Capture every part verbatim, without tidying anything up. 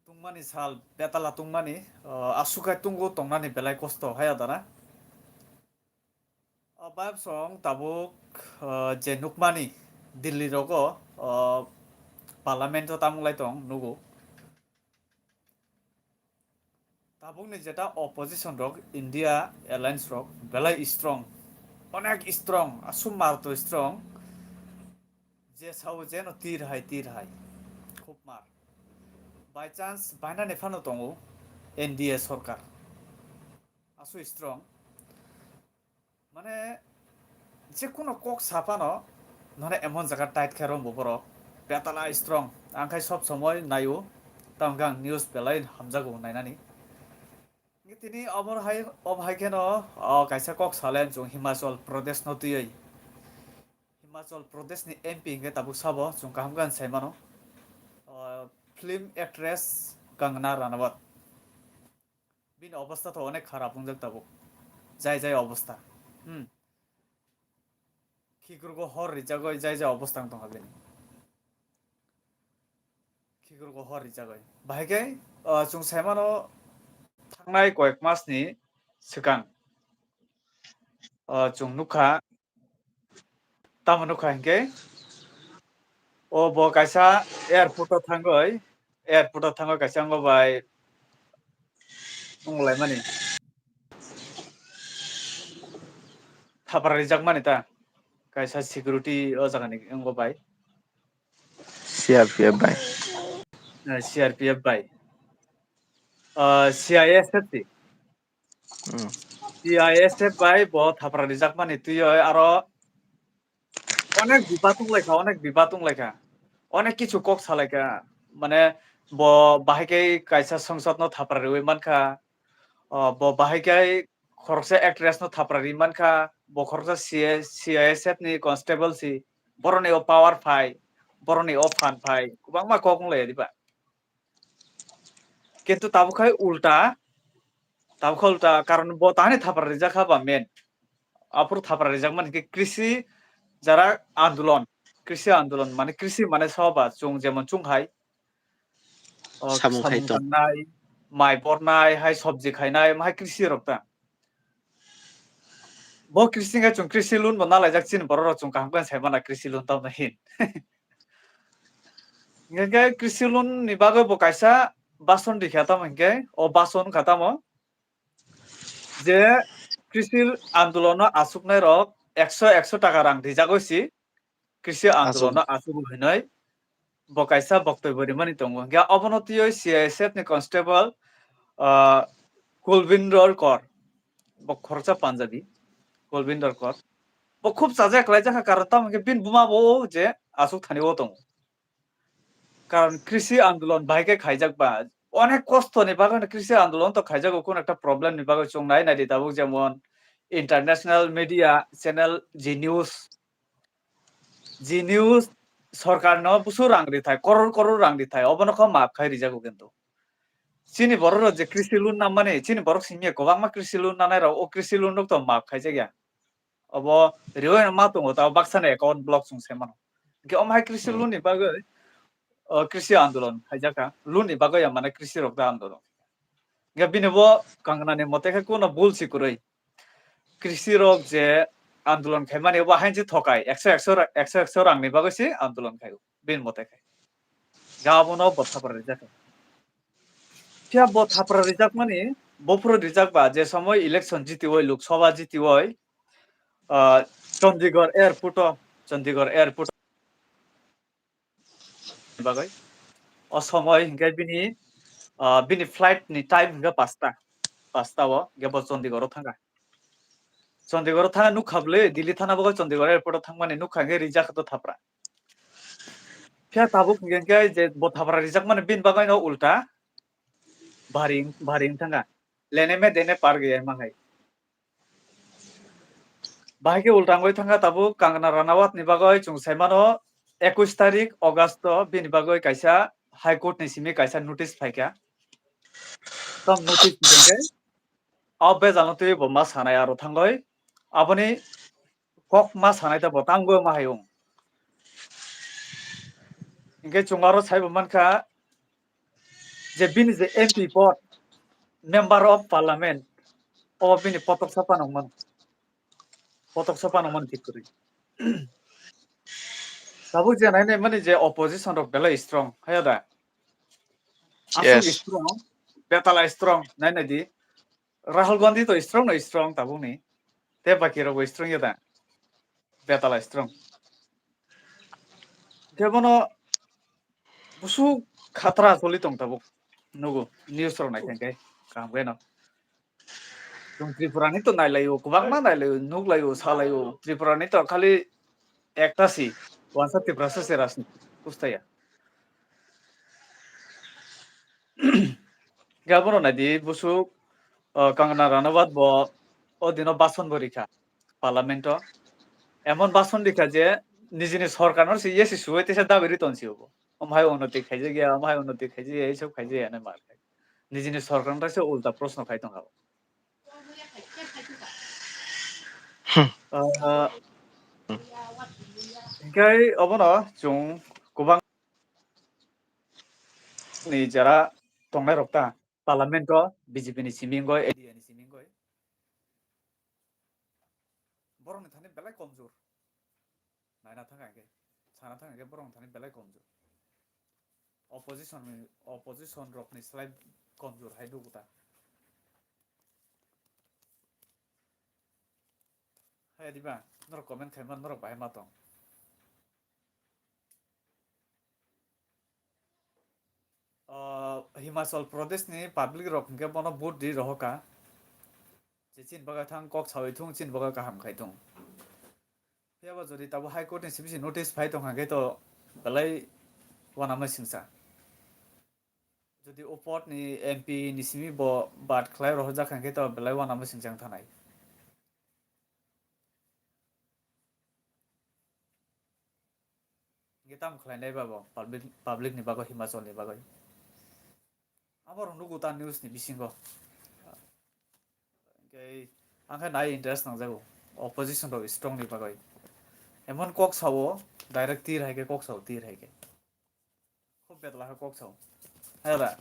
Tungmani sal betala tungmani, ah, aswk hai tungo tongnani belai kosto hai adana. Ah, bayapsong tabuk, ah, je nukmani Delhi rogo, ah, parliament o tamung lai tong nugo. Tabukni jeta opposition rok India alliance rok belai strong, onek strong, aswk mar to strong. Je sao jeno tir hai, tir hai. Khub mar. By chance bainani phano tongo N D A sorkar. Aswk strong. Mane, je kono kok sa phano, mane, emon jaga tight khe rombo borok. Betala strong. Ang khai sob somoi naio. Tamo hwnkhe ang news belai hamjago nainani. Tini obo hai, obo hai kheno, o, kaisa kok salen chwng Himachal Pradesh no twiwi. Himachal Pradesh ni M P hwnkhe tabuk sabo, chwng kaham khe sai mano. O, film actress Kangana Ranaut. Bini obostha to onek kharap wngjak tabuk. Jai jai obostha. Hmm. Khikrwgo hor rijagwi jai jai obostha wng tongkha bini. Khikrwgo hor rijagwi. Bahai khe, ah, chwng sai mano thangnai koyek mas ni swkang, ah, chwng nukha, tamo nukha hinkhe, o bo kaisa airport o thangwi, airport o thangwi kaisa wngbo bai wnglaimani. Thapra rijakmani ta, kaisa security o jaga ni wngbo bai. C R P F bai. Eh, C R P F bai. Eh, C I S F ti. Hmm. C I S F bai bo thapra rijakmani twiwi aro onek bipad wnglaikha, onek bipad wnglaikha. Onek kichu kok salaikha. Mane bo bahai khe kaisa songsod no thapra riwi mankha. O, bo bahai khe khoroksa actress no thapra ri mankha. Bo khoroksa C I, C I S F ni constable si. Boroni o power phai, boroni o phan phai. Kwbangma kok wnglaio diba. Kintu tabuk khai ulta, tabuk khai ulta, karon bo tani thapra rijak kha ba main. Aphuru thapra rijak mani khe krisi jara andolon, krisi andolon mane krisi mane soba chwng jemon chwng hai, o, samung samung khai tong. Tangnai, mai bornai, hai sobji khainai, hai krisi rok ta. Bo krisi wngkha chwng krisi loan bo nalaijak chini borok rok chwng kaham khe sai mana krisi loan tamo hin. Hingke krisi loan ni bagwi bo kaisa bason rikha tamo hingke o bason wngkha tamo je krisi andolon no achuknai rok ekso, ekso taka rang rijagwi si krisi andolon no achuk hinwi bo kaisa boktobyo rimani tongo. Hingke obono twiwi C I S F ni constable, ah, Kulbinder Kaur, bo khoroksa Punjabi, Kulbinder Kaur. Bo khub chajak khlaijak kha, karon tamo hingke bini buma bo je achuk thani o tongo. Karon krisi andolon bahai khe khaijak ba, onek kosto ni bagwi no krisi andolon to khaijago, kono ekta problem ni bagwi chwng nai nai di tabuk, jemon international media channel G News, G News sorkar no busu rang rithai, koror koror rang rithai, obono kho maap khai rijago kintu. Chini borok rok je krisi loan nammani, chini borok simi kwbangma krisi loan nanai rok, o krisi loan rok to maap khaijak ya. Obo riwi no ma tongo, tabo baksa ni account block chwng sai mano. Hingke omo hai krisi loan ni bagwi, o, krisi andolon khaijak kha. Loan ni bagwi ya mane krisi rok da andolon. Hingke bini bo Kangana ni mote khe kono bul si kwrwi. Krisi rok je andolon khaimani bo hainsi thokai, ekso, ekso ra-, ekso, ekso rang ni bagwi si andolon khai o, bini mote khai. Ga abono bo thapra rijak kha. Phiya bo thapra rijakmani, bo phuru rijak ba, je somoy election jitiwoi, Lok Sabha jitiwoi, ah, Chandigarh airport o, Chandigarh airport bagwi. O somoy hingke bini, ah, bini flight ni time hingke pasta, pasta o hingke bo Chandigarh o thangkha. Chandigarh o thangkha nukha bwle, Delhi thana bagwi Chandigarh airport o thangmani nukha hingke rijak kha to thapra. Phiya tabuk hingke je bo thapra rijakmani bini bagwi no ulta bari, bari wng thangkha. Lene me dene par gaya ma hai. Bahai khe ulta wngwi thangkha tabuk Kangana Ranaut ni bagwi chwng sai mano, ekush tarik August o bini bagwi kaisa High Court ni simi kaisa notice phaikha. Tamo notice hwnkhe o bejal no twiwi bo ma sanai aro thangwi aboni kok ma sanai ta bo tangwi ma hai wng. Hingke chwng aro saibo mankha, je bini je M P pod, Member of Parliament, o bini potok sa panokman, potok sa panokman thik kwrwi. Tabuk je nai nai mani je opposition rok belai strong, haya da? Aswk Yes. strong, betala strong, nai nai di. Rahul Gandhi to strong no strong tabuk ni. Te baki rok bo strong ya da? Betala strong. Khe bono busu khatra choli tong tabuk. Nugo news rok nai khe kaham khe no. Chwng Tripura ni to nai lai o, kwbangma nai lai o, nuk lai o, sa lai o. Tripura ni to khali ekta si, wansa Tripura sa se rajniti. Bustaya. Khe abono nai di busu, o, Kangana Ranabat bo o dino bason bo rikha Parliament o. Emon bason rikha je nijini sorkar no si yesi suwai tesa dabi ri ton si obo. Omo hai unnoti khaijak ya, omo hai unnoti khaijak ya, eisob khaijak ya, hinwi mar khai. Nijini sorkar no se ulta proshno khai tong ha. Hmm. Ah, Hmm. Hingke obono chwng kwbang ni jara tongnai rok ta Parliament o B J P ni simi wngoi, A D A ni simi wngoi. Borok ni thani belai komjor. Naina thang khe, sana thang khe borok ni thani belai komjor. Opposition ni, opposition rok ni slai komjor hai nugo ta. Hai diba, norok comment khaima norok bahai ma tong. Ah, Himachal Pradesh ni public rok hingke bono vote ri rohoka. Je chini bagwi thang kok sawi thung, chini bagwi kaham khai thung. Phiya ba jodi tabo High Court ni sibisi notice phai tong kha khe to belai uanama singsa. Jodi o pod ni M P ni simi bo bad khlai rohorjak kha khe to belai uanama singsa wng thanai. Hingke tamo khlainai ba bo public, public ni bagwi, Himachal ni bagwi. Abo rok nugo ta news ni bisingo. Hingke ang khe nai interest nangjago. Opposition rok strong ni bagwi. Emon kok sao, direct tir hai khe kok sao, tir hai khe. Khub betla khe kok sao. Hai da.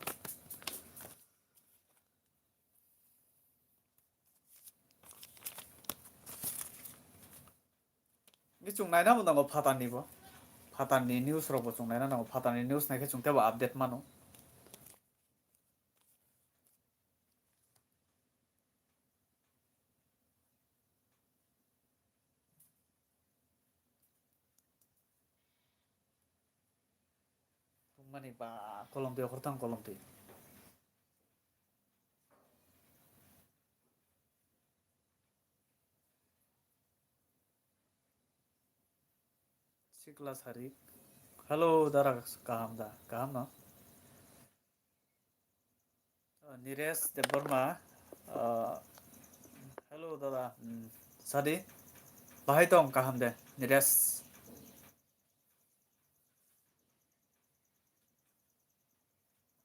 Ni chwng naina bo nango phatar ni bo. Phatar ni news rok bo chwng naina nango. Phatar ni news naikhe chwng teibo update mano. Tungmani ba kolom twi, hor tang kolom twi. Sikla Sarik. Hello, dara, kaham da? Kaham no? Uh, Niresh Debbarma. Uh, hello, dada. Hmm, sadi. Bahai tong, kaham de, Niresh?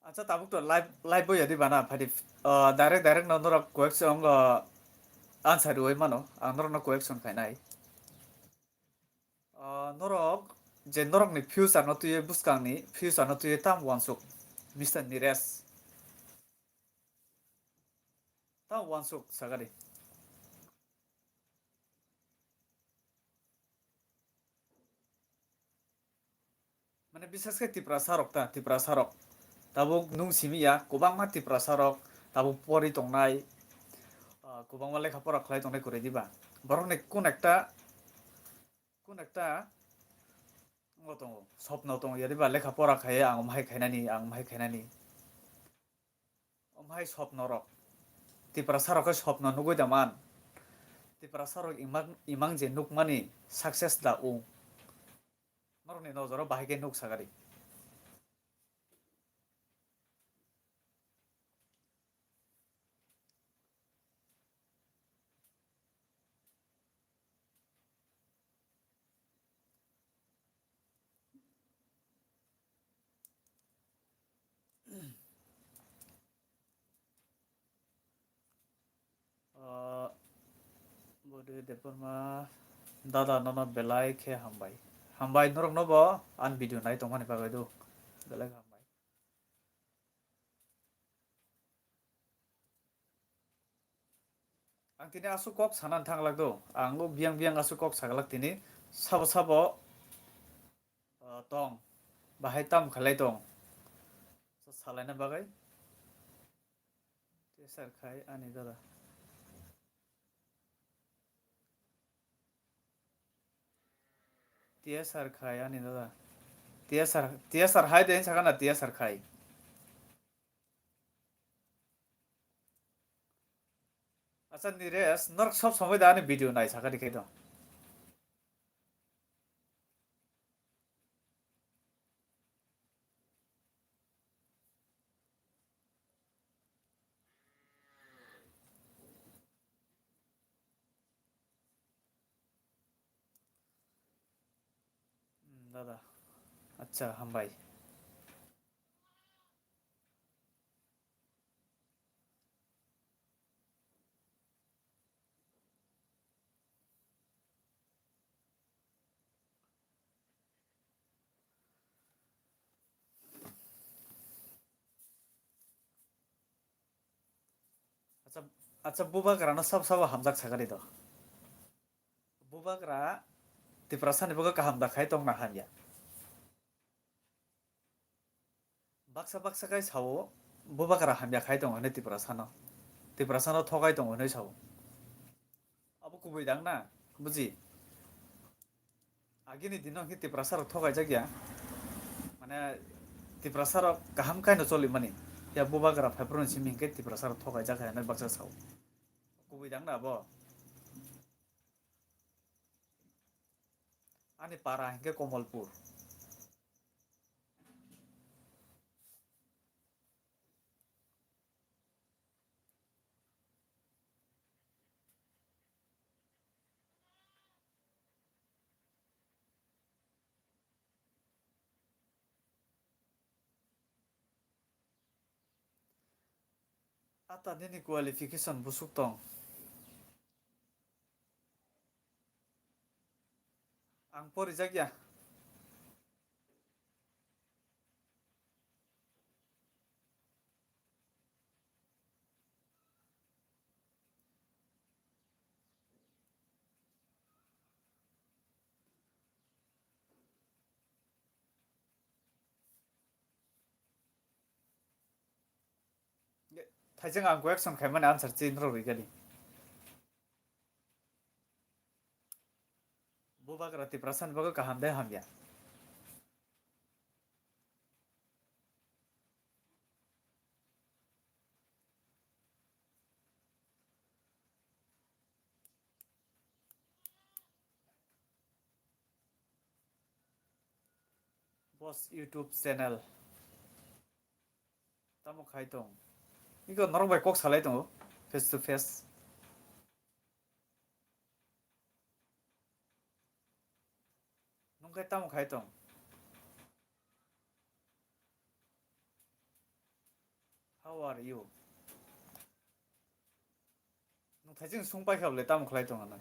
Acha, tabuk to live, live bo yadi bana, phadi, uh, direct, direct no norok question, uh, answer rwui mano, ang norok no question khainai. Ah, norok je norokni future no twiwi, bwskangni future no twiwi tamo uansuk, Mister Niresh? Tamo uansuk sagadi? Mane, bises khe Tiprasa rok ta, Tiprasa rok. Tabuk nung simi ya, kwbangma Tiprasa rok tabuk pori tongnai, ah, kwbangma lekha pora khlai tongnai kwrwi diba. Borokni kun ekta Kun ekta wngo tongo, sopno tongo, yari ba lekha pora khai, ang omo hai khainani, ang omo hai khainani. Omo hai sopno rok. Tiprasa rok khe sopno nugui da man. Tiprasa rok imang, imang je nukmani success da ung. Norokni nojoro bahai khe nuk sagadi. Ah, Bodhi Debbarma, dada, nono belai khe hambai. Hambai norokno bo ani video nai tongmani bagwi do. Belai khe hambai. Ang tini aswk kok sanani thanglak do, ang o biyang biyang aswk kok saglak tini, sabo sabo, ah, tong, bahai tam khalai tong, salaina bagwi. T S R khai ani dada. T S R khai ani dada. T S R, T S R hai de sakana T S R khai. Acha Niresh, norok sob somoi da ani video nai sakha de khe do. Hmm, dada. Acha, hambai. Acha, acha, bubagra no sab sabo hamjak sakari do. Bubagra Tiprasa ni bagwi kaham da khai tong na hamya. Baksa baksa khai sao, bubagra hamya khai tongo hinwi Tiprasano. Tiprasano thogai tongo hinwi sao. Abo kubui dang na, buji? Agini dino hinkhe Tiprasarok thogaijak ya. Mane Tiprasarok kaham kaino cholimani. Ya bubagra phaiphru ni simi hinkhe Tiprasarok thogaijak hai hinwi baksa sao. Kubui dang na abo? Ani para hinkhe Komolpur. Ata nini qualification busuk tong. Ang porijak ya. Thaijwng ang question khaimani answer chinrw rwikali. Bubagra Tiprasa ni bagwi kaham de hamya? Boss YouTube channel. Tamo khai tong. Iko norok bai kok salai tongo face to face. Nung khe tamo khai tong? How are you? Nung thaijwng sung pai kha bwle tamo khlai tong hinwi.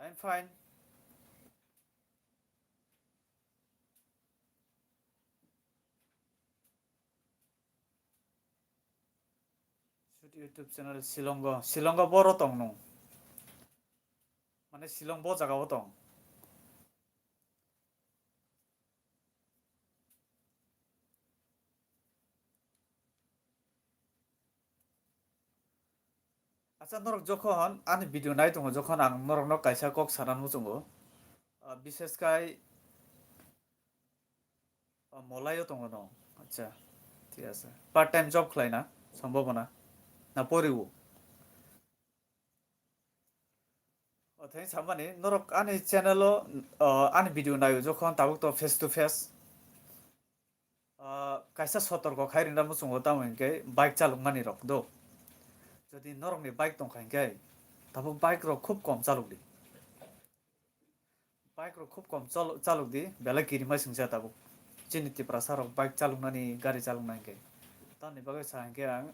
I'm fine. Shoot YouTube channel Shillongo. Shillongo boro tong nung. Mane Shillong bo jaga o tong. Acha, norok jokhon ani video nai tongo, jokhon ang norokno kaisa kok sana muchungo. Ah, bishes khai, ah, Molai o tongo no. Acha, thik ase. Part time job khlai na, sombhabona. Na poriwo. O thai samani, norok ani channel o, ah, ani video naio jokhon tabuk to face to face. Ah, kaisa sotorko khai rwna muchungo tamo hinkhe bike chalokmani rok do. Jodi norokni bike tongkha hinkhe, tabuk bike rok khub kom chalokdi. Bike rok khub kom chalo-, chalokdi, belai kirima singsa tabuk. Chini Tiprasa rok bike chaloknani, gari chalokna hinkhe. Tamoni bagwi sa hinkhe ang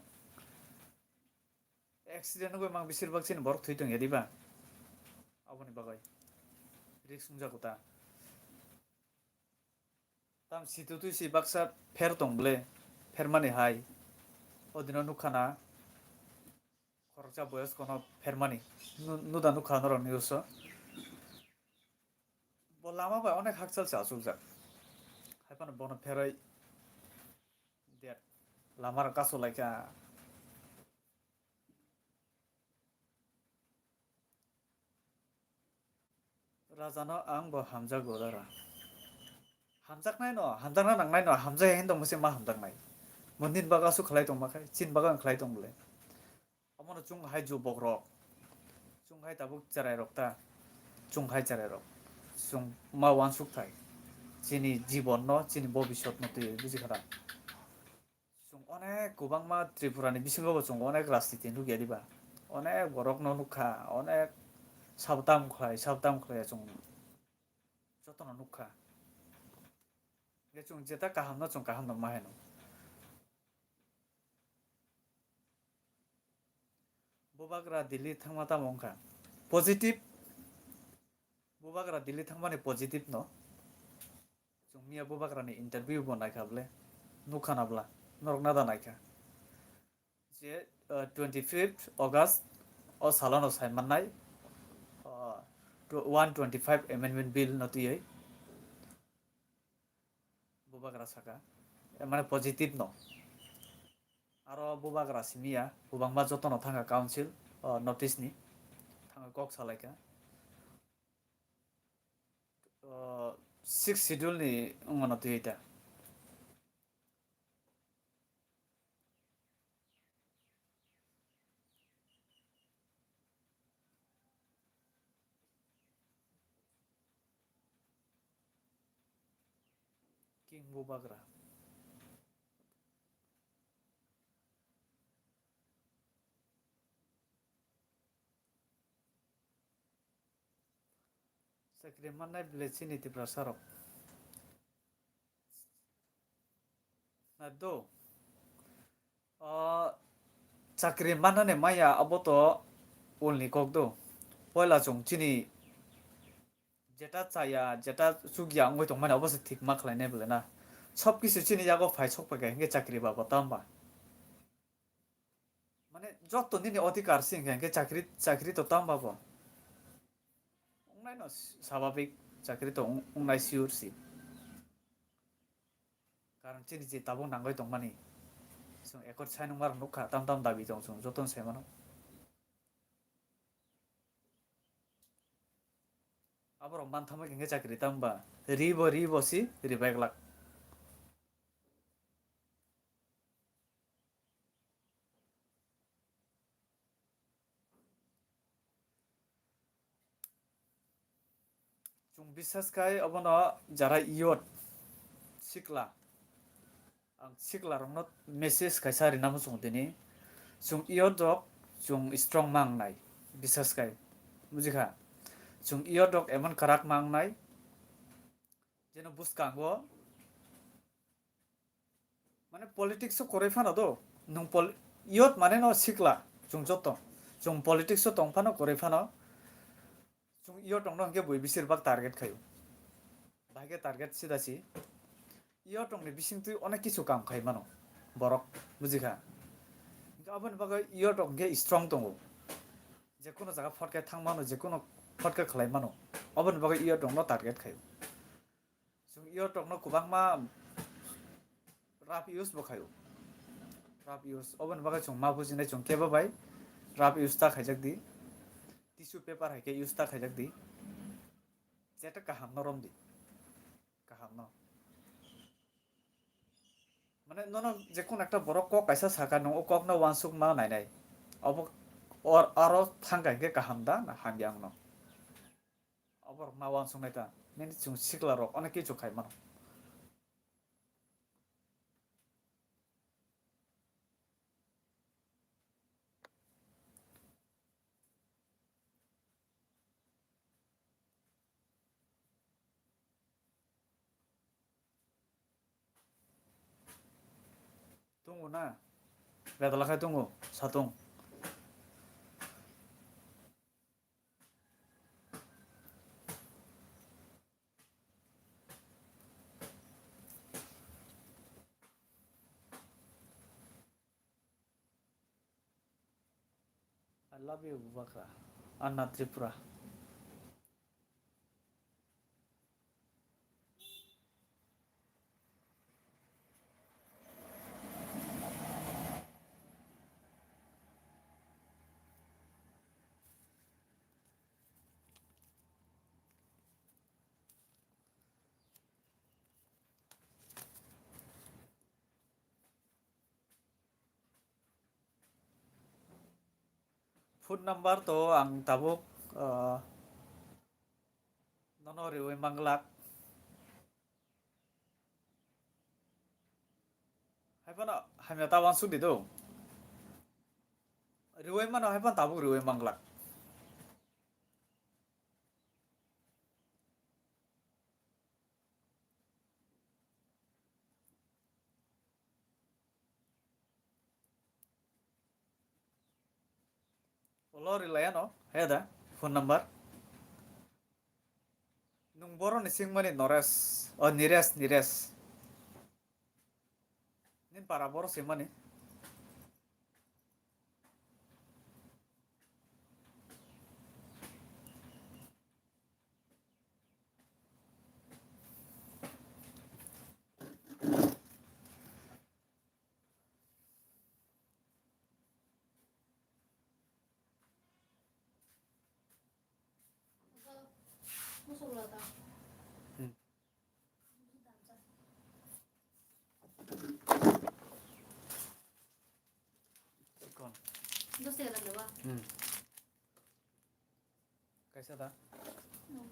accident wngwi mang besir bak chini borok thwi tongya diba? Aboni bagwi risk wngjago ta. Tam situ twi si baksa pher tong ble, pher mani hai. O dino nukha na khoroksa boyos kono phermani. Nu-, nuda nukha norok news o. Bo lama bai onek hakchal se achuljak. Hai phano bono pheroi det. Lama rok kasu laikha. Rajano ang bo hamjago dara. Hamjaknai no, hamjakna nangnai no, hamjaya hin tongma se ma hamjaknai. Mondin baga su khlai tongma khai, chin baga ang khlai tong bole. Omono chwng hai jubok rok. Chwng hai tabuk cherai rok ta. Chwng hai cherai rok. Chwng ma wansuk thai. Chini jibon no, chini bobisot no twi buji khara. Chwng onek kwbangma Tripura ni bisingo bo chwng onek rajniti nukya diba. Onek borok no nukha, onek sabtam khlai, sabtam khlai chwng jotono nukha. Hingke chwng jeta kaham no chwng kaham no ma hino. Bubagra Delhi thangma tamo wngkha? Positive. Bubagra Delhi thangmani positive no. Chwng miya Bubagrani interview bo naikha bole. Nukha na bla. Norok nada naikha. Je, uh, twenty fifth August o salono sai mannai, uh, tw-, one twenty five amendment bill no twiwi. Bubagra saka, eh, mane positive no. Aro bubagra simiya, bubangma jotono thangkha council, o, notice ni, thangwi kok salaikha. O, sixth schedule ni wngmano twi ta. King Bubagra. Chakri mannai bwle chini Tiprasa rok. Na do. O chakri mannani maya abo to ulni kok do. Poila chwng chini jeta chaya, jeta chukya wngwi tongmani abo se thik ma khlainai bwle na. Sob kisu chini yago phai sok pai kha hwnkhe chakri ba bo tamba. Mane joto nini odhikar se hwnkhe, hwnkhe chakri, chakri to tamba bo. Wngnai no sababik chakri to wng-, wngnai sure si. Karon chini je tabuk nangwi tongmani. Chwng ekot sai nungma rok nukha, tam tam dabi tong chwng jotono sai mano. Aborok manthamwi hwnkhe chakri tamba. Ri bo, ri bo si, ri bai glak. Chwng bisas khai obono jara youth sikla, ang sikla rokno message kaisa rina muchung tini. Chwng youth rok chwng strong ma wngnai, bisas khai, bujikha? Chwng youth rok emon kwrak ma wngnai, jeno bwskango Mane politics o kwrwi phano do, nwng pol-, youth mane no sikla, chwng joto, chwng politics o tong phano kwrwi phano, chwng youth rok no hwnkhe bui bisir bak target khaio. Bahai khe target sida si, youth rok ni bising twi onek kisu kam khai mano borok, bujikha? Hwnkhe aboni bagwi youth rok hwnkhe strong tongo, jekunu jaga phot khe thang mano, jekunu phot khe khlai mano, aboni bagwi youth rok no target khaio. Chwng youth rok no kwbangma rough use bo khaio. Rough use, oboni bagwi chwng ma bujinai chwng kebo bai rough use ta khaijak di. Tissue paper hai khe use ta khaijak di. Jeta kaham no rom di. Kaham no. Mane nono jekunu ekta borok kok kaisa saka, nwng o kok no uansuk ma nainai. Obo or-, aro thang kha hwnkhe kaham da na hamya wngno. Oborok ma uansuknai ta, nini chwng sikla rok onek kichu khai mano. Tongo na, betala khai tongo, satung. I love you, Bubakra. Anna Tripura. Phone number to ang tabuk, ah, nono riwi manglak. Haiphano hamya ta wansuk di do. Riwi mano haiphano tabuk riwi manglak. Ulo rilaiano, heda, phone number. Nung boroni singmani Nores, o Nires, Nires. Nin para boro singmani. Chikon. Hmm. Kaisa da? Hmm.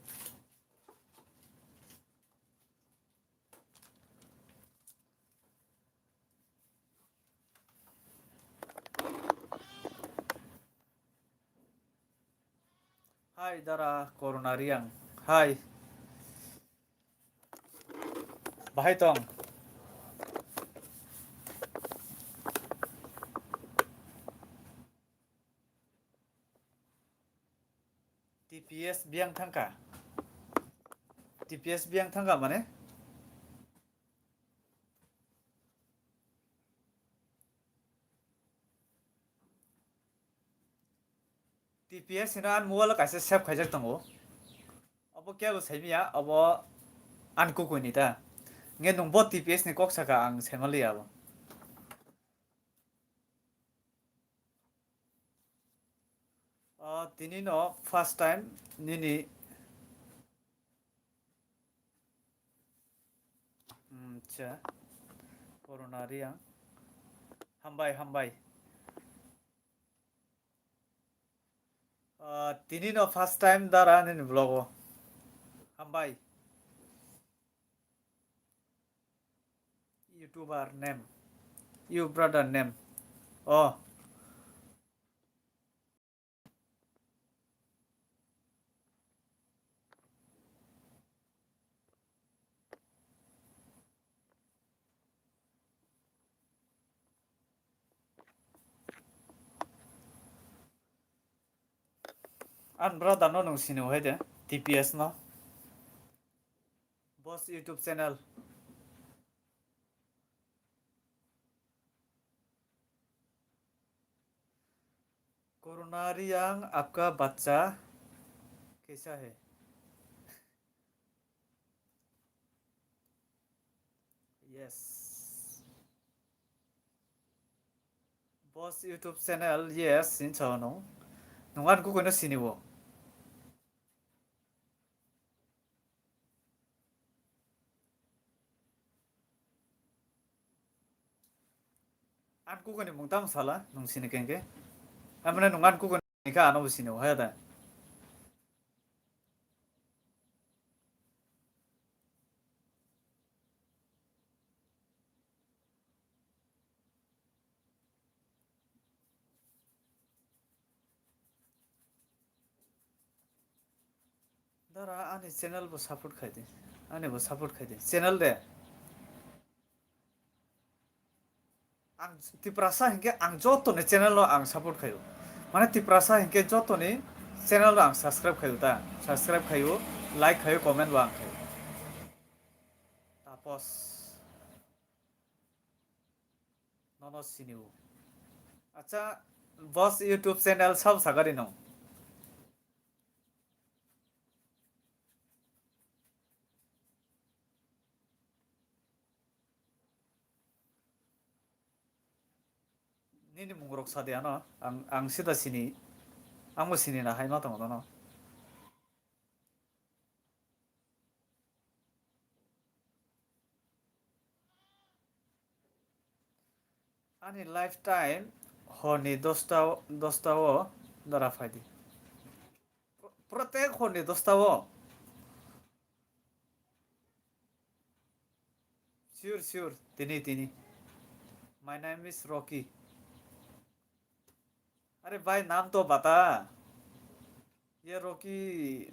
Hai dara Corona Riang. Hai. Bahai tong. T P S biang thangka. T P S biang thangka mane? T P S hino ani mobile o kaisa save khaijak tongo. Obo kebo saimanya, obo ani kukui ni ta. Nge nung bo T P S ni kok saka ang saimaliya bo. O, tini no first time nini, hmm, cha, Corona Riang. Hambai, hambai. O, tini no first time dara nini vlog o. Hambai. YouTuber name. You brother name. Oh. Ani brother no nung sini hai de, T P S no. Boss YouTube channel. Corona Riang, apka bachcha kaisa hai? Yes. Boss YouTube channel, yes, sini sao nung. Nung ani kukui no sini bo. Ani kukui ni mung tamo sala, nung sini kengke. Amane nung ani kukui ni kha ano bo sini bo, haya da. Dara ani channel bo support khai di, ani bo support khai di, channel de. Ang Tiprasa hinkhe ang joto ni channel no ang support khaio. Mane Tiprasa hinkhe joto ni channel no ang subscribe khaio ta. Subscribe khaio, like khaio, comment bo ang khaio. Tapos nono sinio. Acha, Boss YouTube channel sab sagari no. Nini mungrok sadi ano, ang, ang sida sini, ang bo sini na hai ma tongo dono. Ani lifetime horni dosta, dosta o dara phaidi. Pro-, protek horni dosta o. Sure, sure. Tini, tini. My name is Rocky. Are bhai, naam to bata. Ye Rocky.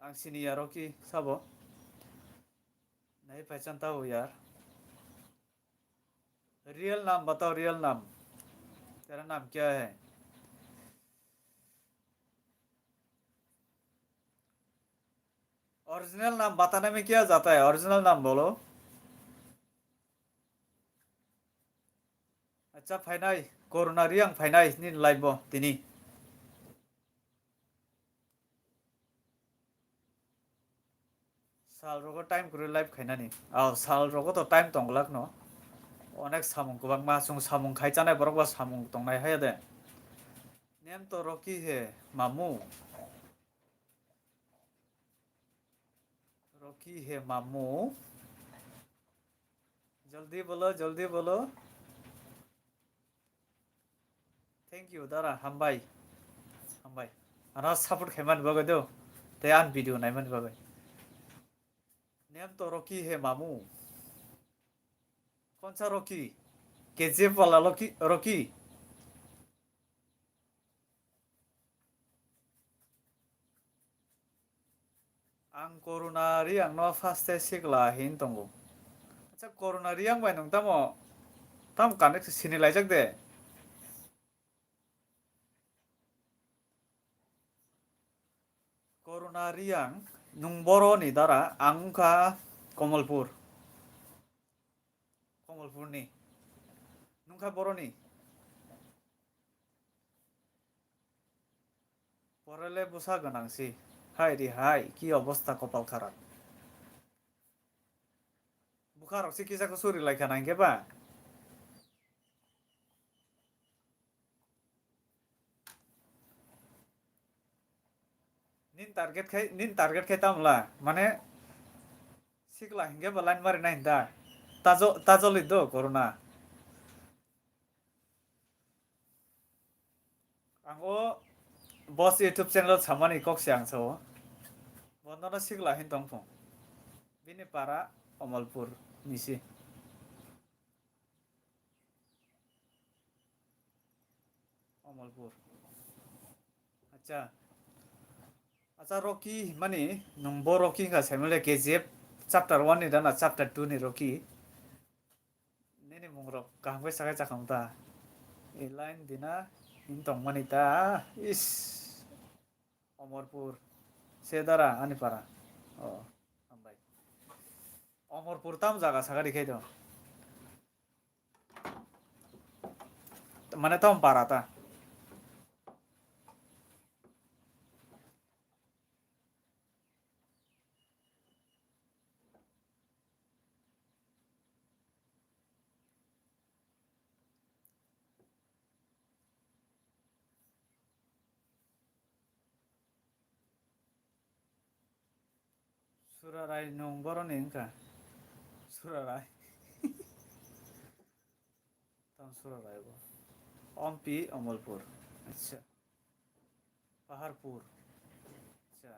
Ang sini ya Rocky, sabo. Nahi pehchan ta ho yaar. Real naam batao, real naam. Tera naam kya hai? Original naam batane mein kya jata hai? Original naam bolo. Acha, phainai, Corona Reang phainai nini live bo tini. Sal rogo time kwrwi live khainani. Aw, sal rogo to time tong glak no. Onek samung kwbangma, chwng samung khai chanai borok bo samung tongnai haya de. Nem to Rocky he mamu. Rocky he mamu. Jaldi bolo, jaldi bolo. Thank you, dara, hambai. Hambai. Ano support khaimani bagwi do. Tei an video naimani bagwi. Nem to Rocky he mamu. Konsa Rocky? K G F wala Rocky, Rocky? Ang Corona Reang no first e sikla hin tongo. Acha, Corona Reang bai nwng tamo, tamo connect sini laijak de? Corona Reang, nwng boro ni dara, ang wngkha Komolpur. Komolpur ni. Nwng kha boro ni. Porele bwsa gwnang si. Hai ri hai, ki obosta kopal kharap. Bwkha rok si kisa khe suri lai kha nang khe ba. Nin target khai, nin target khai tamla. Mane sikla hingke ba line mari nai hinda. Tajo, tajo li do corona. Ang o boss YouTube channel samani kok se ang sao. Bono no sikla hin tong phung. Bini para Omolpur ni si. Omolpur. Acha. Acha Rocky mani nwng bo Rocky wngkha saimale K G F chapter one ni dana chapter two ni Rocky. Nini mungrok kaham khe sakai chakang ta. E line dina hin tongmani ta. Is. Omorpur. Sedara ani para. Oh, hambai. Omorpur tam jaga sagari khai do. Mane tam para ta. Surarai nwng boroni wngkha? Surarai. Tamo Surarai bo. Ompi Omolpur. Acha. Paharpur. Acha.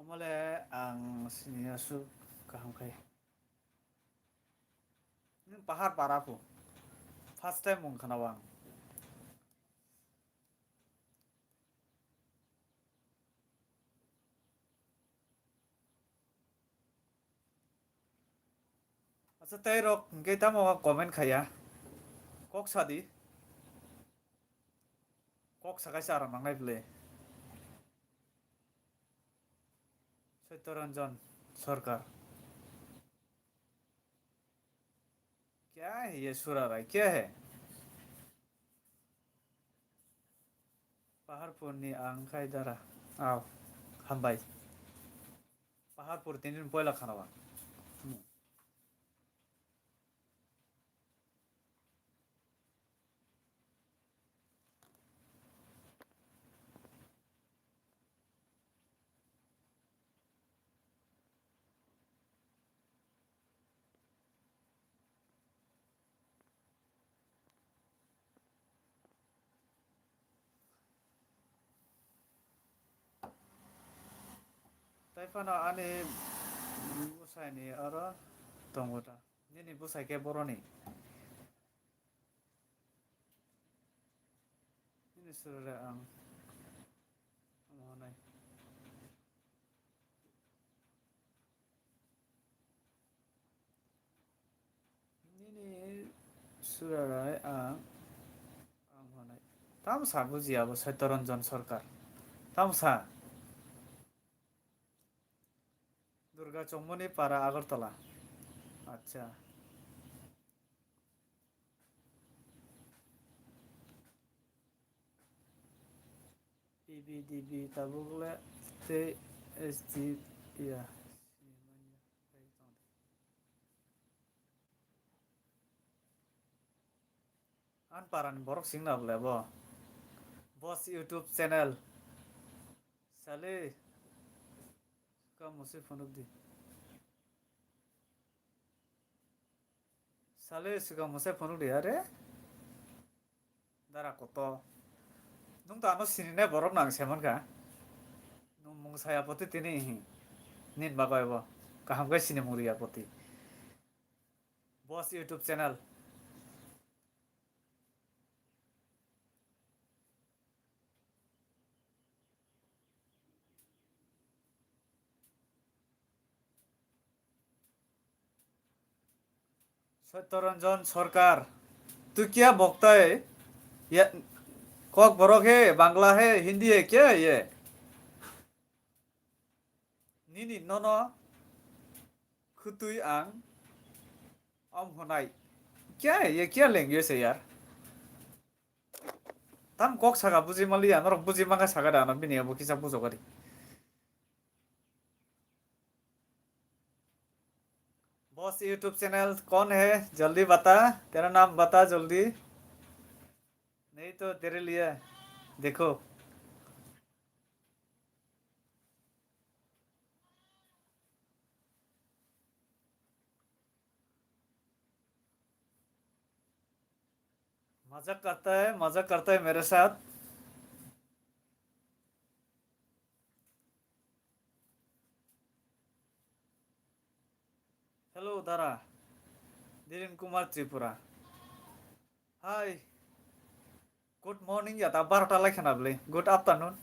Omole ang sini aswk kaham khai. Nini pahar para pho. First time mung khana ang. Acha, tei rok hingke tamo comment khaya. Kok sadi. Kok sakaisa aram nangnai bwle. Saityaranjan Sarkar. Kya hai ye Surarai? Kya hai? Paharpur ni ang khai dara. Aw, hambai. Paharpur tini poila khana ba. Hmm. Tai phano ani bwsai ni oro tongo ta. Nini bwsai khe boroni. Nini Surarai ang. Ang honai. Nini Surarai ang. Ang honai. Tamsa buji abo Satyaranjan Sarkar. Tamsa. Durga Chongmoni Para, Agartala. Acha. P B D B tabuk le tei S D ya. An parani borok singna bole bo. Boss YouTube channel. Sale. Ka musi phunuk di. Sale swkang mwsai phunuk di, are? Dara koto. Nwng to ano sininai borok no ang se mankha. Nwng mung saya poti tini hi. Nin bagwi bo. Kaham khe sinimung riya poti. Boss YouTube channel. Satyaranjan Sarkar, tu kya bokta hai? Ya, Kokborok hai, Bangla hai, Hindi hai, kya hai ye? Nini nono khutui ang om honai. Kya hai ye, kya language hai yaar? Tam kok saka buji maliya, norok buji mangka saka da, ano bini abo kisa bujok ari. Boss YouTube channel कौन है? जल्दी बता, तेरा नाम बता जल्दी, नहीं तो तेरे लिए देखो। मजाक करता है, मजाक करता है मेरे साथ। Hello, Dara. Dhiren Kumar Tripura. Hi. Good morning, ya ta barota lai khana bwle. Good afternoon.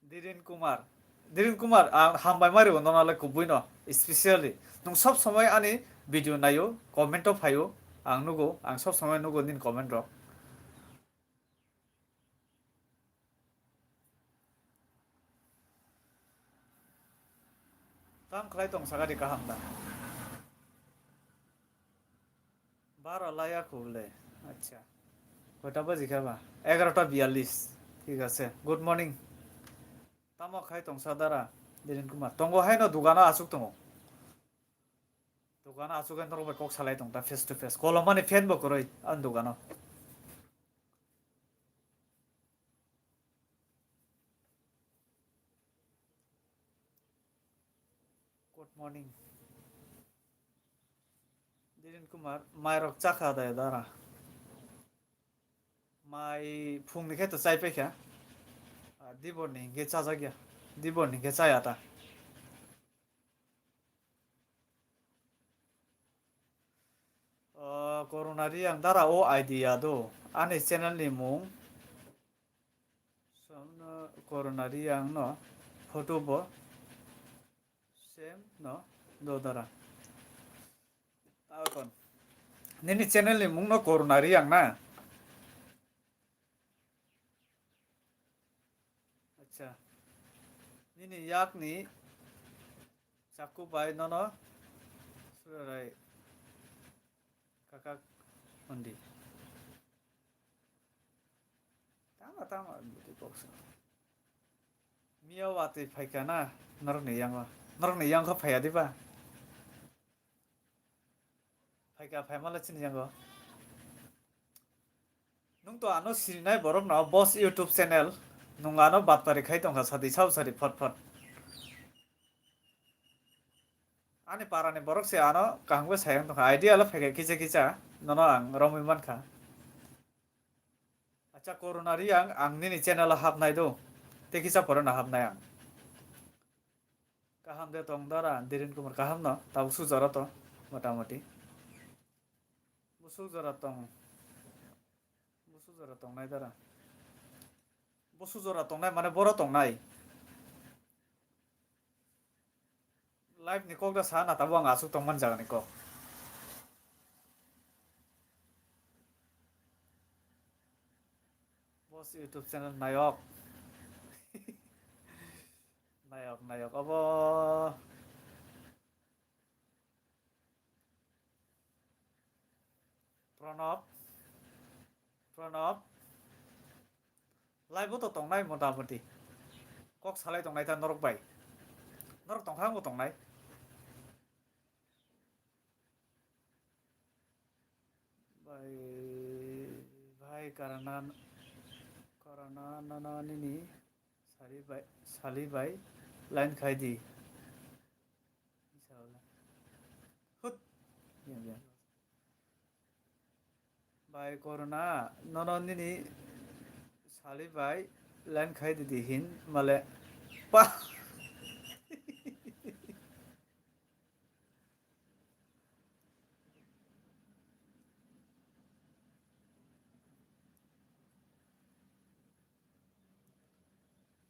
Dhiren Kumar. Dhiren Kumar, ang hambai mari bo nonale kubui no, especially. Nung sob somoi ani video nayo, comment o phaio, ang nugo, ang sob somoi nugo nini comment rok. Tam khlai tong saka di kaham da. Bara laya khule. Acha. Kota baji kha ba? Egarota biyallis. Thik ase. Good morning. Tamo khai tong sa dara? Dhiren Kumar. Tongo hai no dugano asuk tongo. Dugano asuk hai norok bai kok salai tong ta face to face. Kolom mani fan bo kwrwi an dugano. Good morning. Dhiren Kumar, mai rok chakha da dara? Mai phung ni khe to chai paikha. Ah, dibor ni hingke chajak ya. Dibor ni hingke chaya ta. O, Corona Reang dara o idea do. Ani channel ni mung. Samno Corona Reang no photo bo. Same no do dara. Tao ton. Nini channel ni mung no Corona Reang na. Acha. Nini yak ni chaku bai nono surarai. Sakak undi. Tama, tama, bwtwi kok sa. Miya watwi phaikha na, norokni yango. Norokni yang kho phaiya diba? Phaikha, phaimala chini yango. Nwng to ano sirinai borok no, Boss YouTube channel. Nwng ano batpari khai tongkha, sadi sao sari phot phot. Ani parani borok se ano kaham khe sayang tongkha. Idea lo phaikha kisa kisa, nono ang romwi mankha. Acha, Corona Reang, ang nini channel o hapnai do. Tei kisa pore no hapnai ang. Kaham de tong dara, Dhiren Kumar, kaham no, tabuk sujaro to, motamoti. Busuk jora tong. Busuk jora tongnai dara. Busuk jora tongnai mane boro tongnai. Live ni kok da sa na tabo ang asuk tongman jaga ni kok. Boss YouTube channel nayok. Nayok, nayok, abo. Pranab, Pranab. Live o to tongnai motamoti. Kok salai tongnai ta norok bai. Norok tongkha bo tongnai. Bai, bai, karana, karana, nana, nini, sali bai, sali bai, line khai di. Hut. Yang, yang. Bai, Corona, nono nini sali bai, line khai di di hin, male. Pa.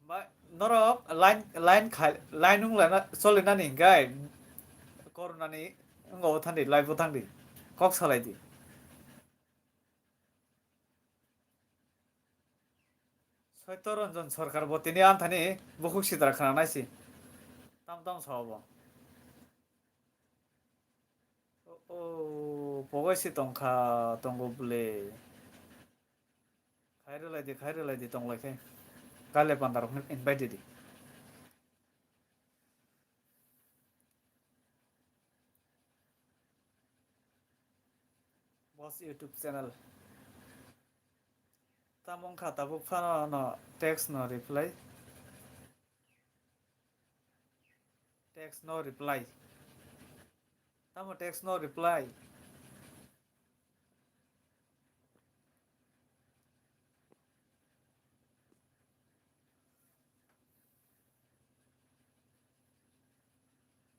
Ba, norok line, line khai, line wng lana, solinani hinkhe Corona ni wngkha o thangdi, live o thangdi, kok salai di. Saitya Ranjan Sarkar bo tini anthani bukhuk sidra khna naisi. Tam tam sao bo. O, o, pogoi si tongkha, tongo bwle. Khairwlai di, khairwlai di, tonglai khe. Kale panda rok invite di. Boss YouTube channel. Tamo wngkha tabuk phano no text no reply. Text no reply. Tamo text no reply.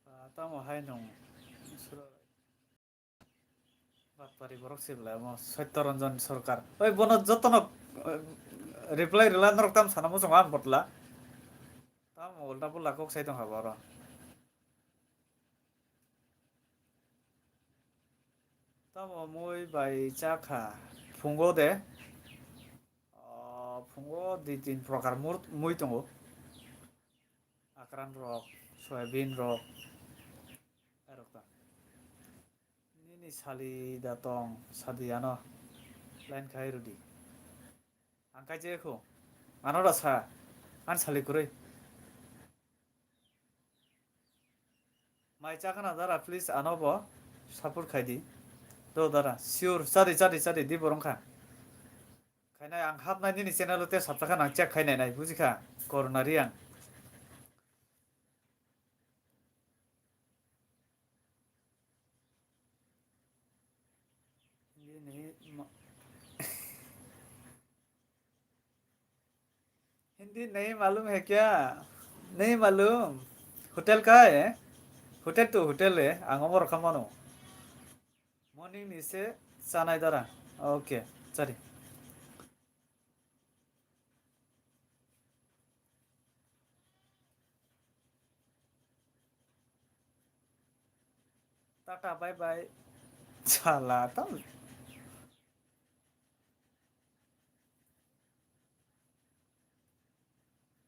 Ah, tamo hai nung. Batpari borok se belai omo Satya Ranjan Sarkar. Oi, bono jotono, eh, reply rwla norok tam sana muchungo ang botla. Tamo ulta pulla kok sai tongkha bo oro. Tamo mui bai chakha phungo de. O, phungo di tin prokar mur-, mui tongo. Akran rok, soyabin rok, erok ta. Nini sali da tong, sadi ano line khai rudi. Ang kai je khu, ano da sa, an sali kwrwi. Mai chakana dara, please ano bo support khai di. Do dara, sure, chadi, chadi, chadi, di borong kha. Khainai ang hapnai nini channel o te sapta kha nang check khai nai nai, buji kha, Corona Reang. Hindi nahi ma-, Hindi nahi malum hai kya? Nahi malum. Hotel kaha hai? Hotel to hotel hai. Ang omo rokha mano. Morning ni se chanai dara. Okay, chari. Tata, bye bye. Chala, tam.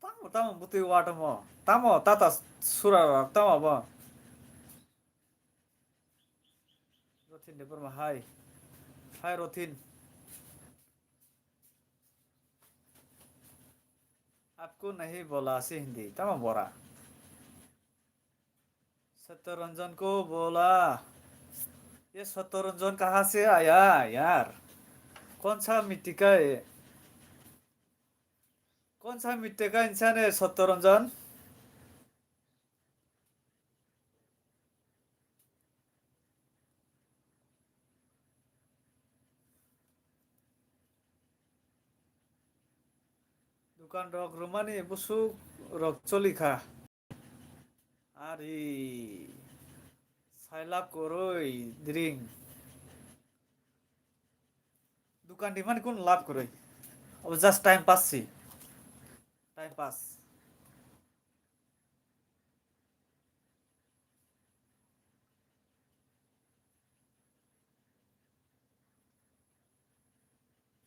Tamo, tamo, butui watamo. Tamo, tata sura, tamo bo. Jothin Debbarma, hai. Hi Rothin. आपको नहीं बोला से Hindi, tamo bora. सत्य रंजन को बोला। ये सत्य रंजन कहाँ से आया यार? कौन सा मिट्टी का है? कौन सा मिट्टी का इंसान है सत्य Ranjan? Dukan rok rwmani busuk rok choli kha. Ari, sai lab kwrwi drink. Dukan rimani kun lab kwrwi. Abo just time pass si. Time pass.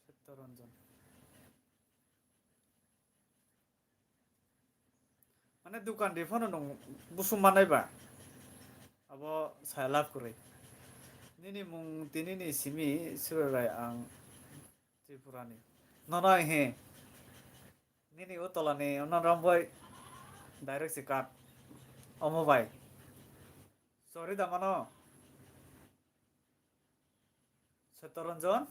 Setto Ranjan. Mane dukan di phano nung busum manai ba. Abo sai lab kwrwi. Nini mung tini ni simi srwrai ang Tripurani. Nono he. Nini utolani ono romboi direct si kat. Omo bai. Sorry da mano. Setoranjan.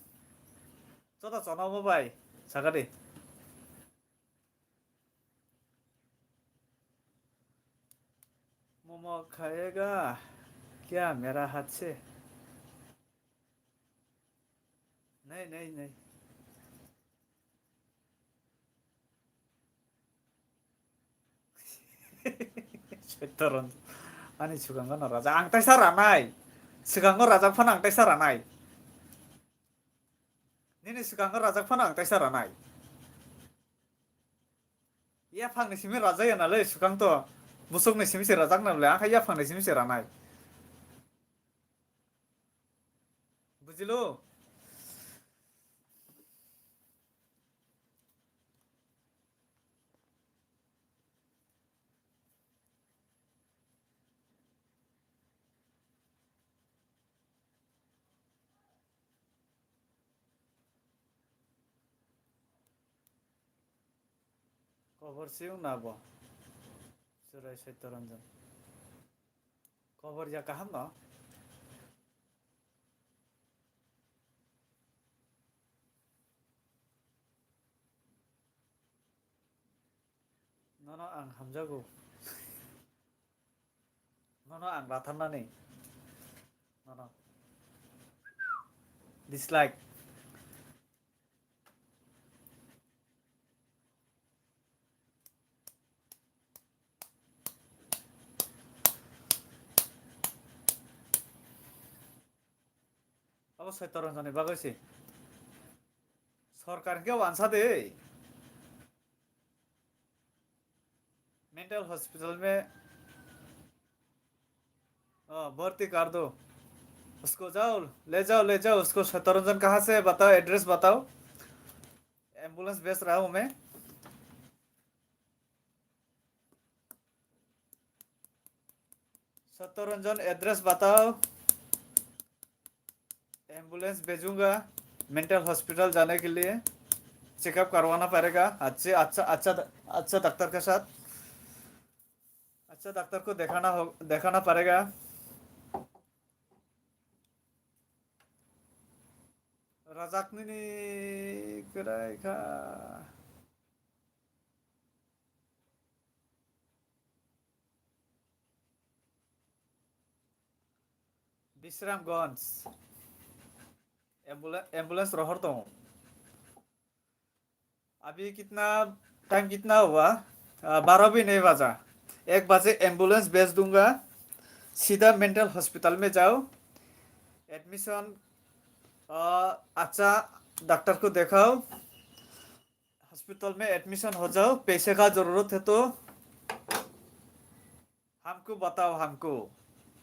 Chota chona omo bai. Sagadi. Momo khayega. Kya mera hath se? Nahi, nahi, nahi. Setoron. Ani swkango no rajak. Ang taisa ranai. Swkango rajak phano ang taisa ranai. Nini swkango rajak phano ang taisa ranai. Yaphangni simi rajak ya nalai swkang to. Busukni simi se rajak nalai. Ang kha yaphangni simi se ranai. Bujilo? Kobor siyung na bo. Churai Setoranjan. Kobor ya kaham no? Nono ang hamjago. Nono ang ratharnani. Nono. Dislike. Abo Setoranjani bagwi se. Sorkar hwnkhe wansa de. Mental hospital में, ओ, भर्ती कर दो उसको, जाओ, ले जाओ, ले जाओ उसको। सत्तरंजन कहाँ से है बताओ, एड्रेस बताओ, एम्बुलेंस भेज रहा हूँ मैं। सत्तरंजन, एड्रेस बताओ। एम्बुलेंस भेजूंगा मेंटल हॉस्पिटल जाने के लिए, चेकअप करवाना पड़ेगा अच्छे, अच्छा, अच्छा, अच्छा डॉक्टर के साथ, अच्छा डॉक्टर को दिखाना हो, दिखाना पड़ेगा। Rajak nini kwrai kha. Bisramganj. Ambula-, ambulance rohor tongo. अभी कितना, टाइम कितना हुआ? आ, बारह भी नहीं बजा। एक बजे एम्बुलेंस भेज दूंगा, सीधा मेंटल हॉस्पिटल में जाओ, एडमिशन, आ, अच्छा डॉक्टर को दिखाओ, हॉस्पिटल में एडमिशन हो जाओ, पैसे का ज़रूरत है तो हमको बताओ, हमको,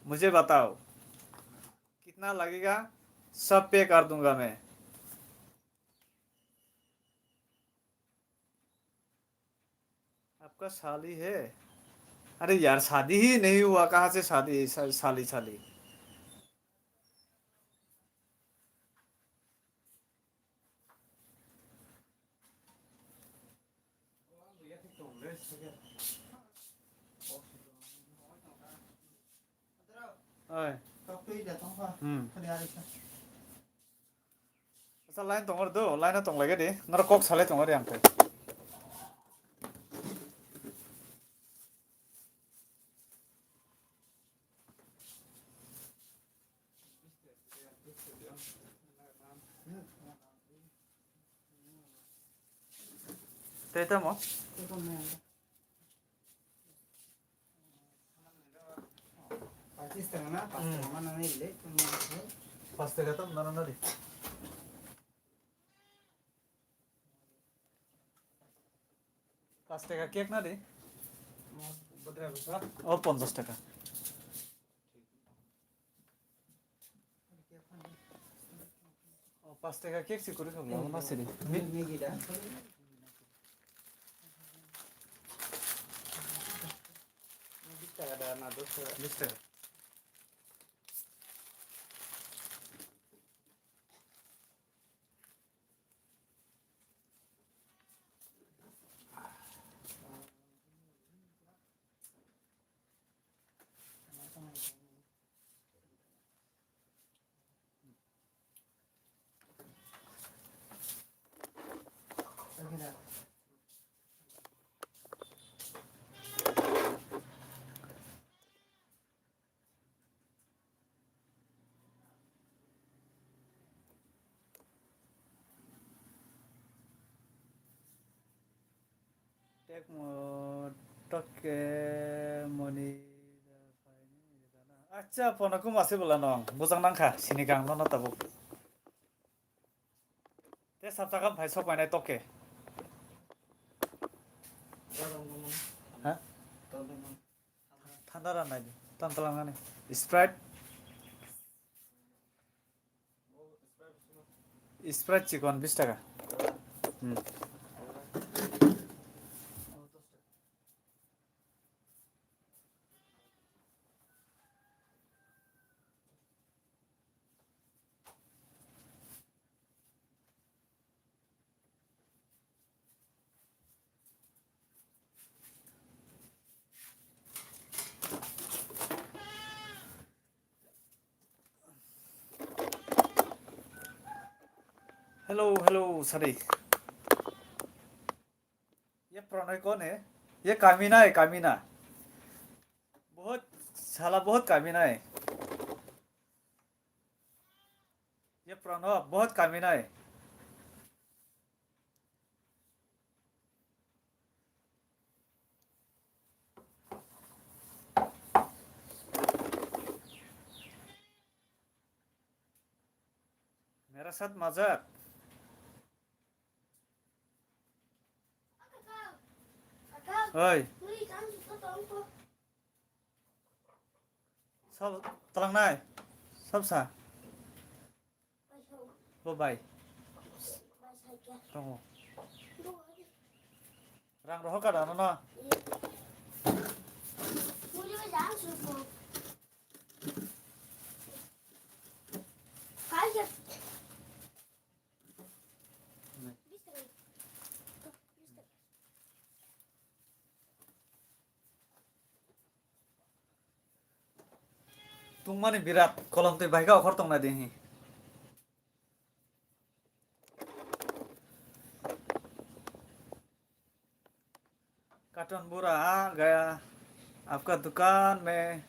मुझे बताओ, कितना लगेगा, सब पे कर दूंगा मैं। आपका शादी है? अरे यार, शादी ही नहीं हुआ, कहाँ से शादी, शा-, शादी, शादी? Oi. Hmm. Asa line tong aro do, line tong lagi di. Ngar kok salai tong aro yang kai. Tei tamo? Pachis taka na, pas taka mana nai le, tamo. Pas taka tam nana nari. Pas taka cake nari. O ponchas taka. O pas taka cake si kuri kham na siri. Maggi da. Bis taka da na dos taka. Bis taka. Tek mo toke moni. Acha, pono kuma se bwla nong. Bujang nang kha, sini kang nono tabuk. Te sapta kam phai sok painai toke. Ha? Thanda ra nai di. Tan talang ani. Sprite. Sprite chikon bis taka. Hmm. Hello, hello, Sadi. ये प्रणय कौन है? ये कामीना है, कामीना। बहुत साला, बहुत कामीना है। ये प्रणव बहुत कामीना है। मेरा साथ मजाक। Oi. Sab talangnai. Sab sa. Bo bai. Tongo. Rang rohor ka dano na. Tungmani birat kolom twi bai kha okhor tongna di hi. Carton bura आ गया, आपका दुकान में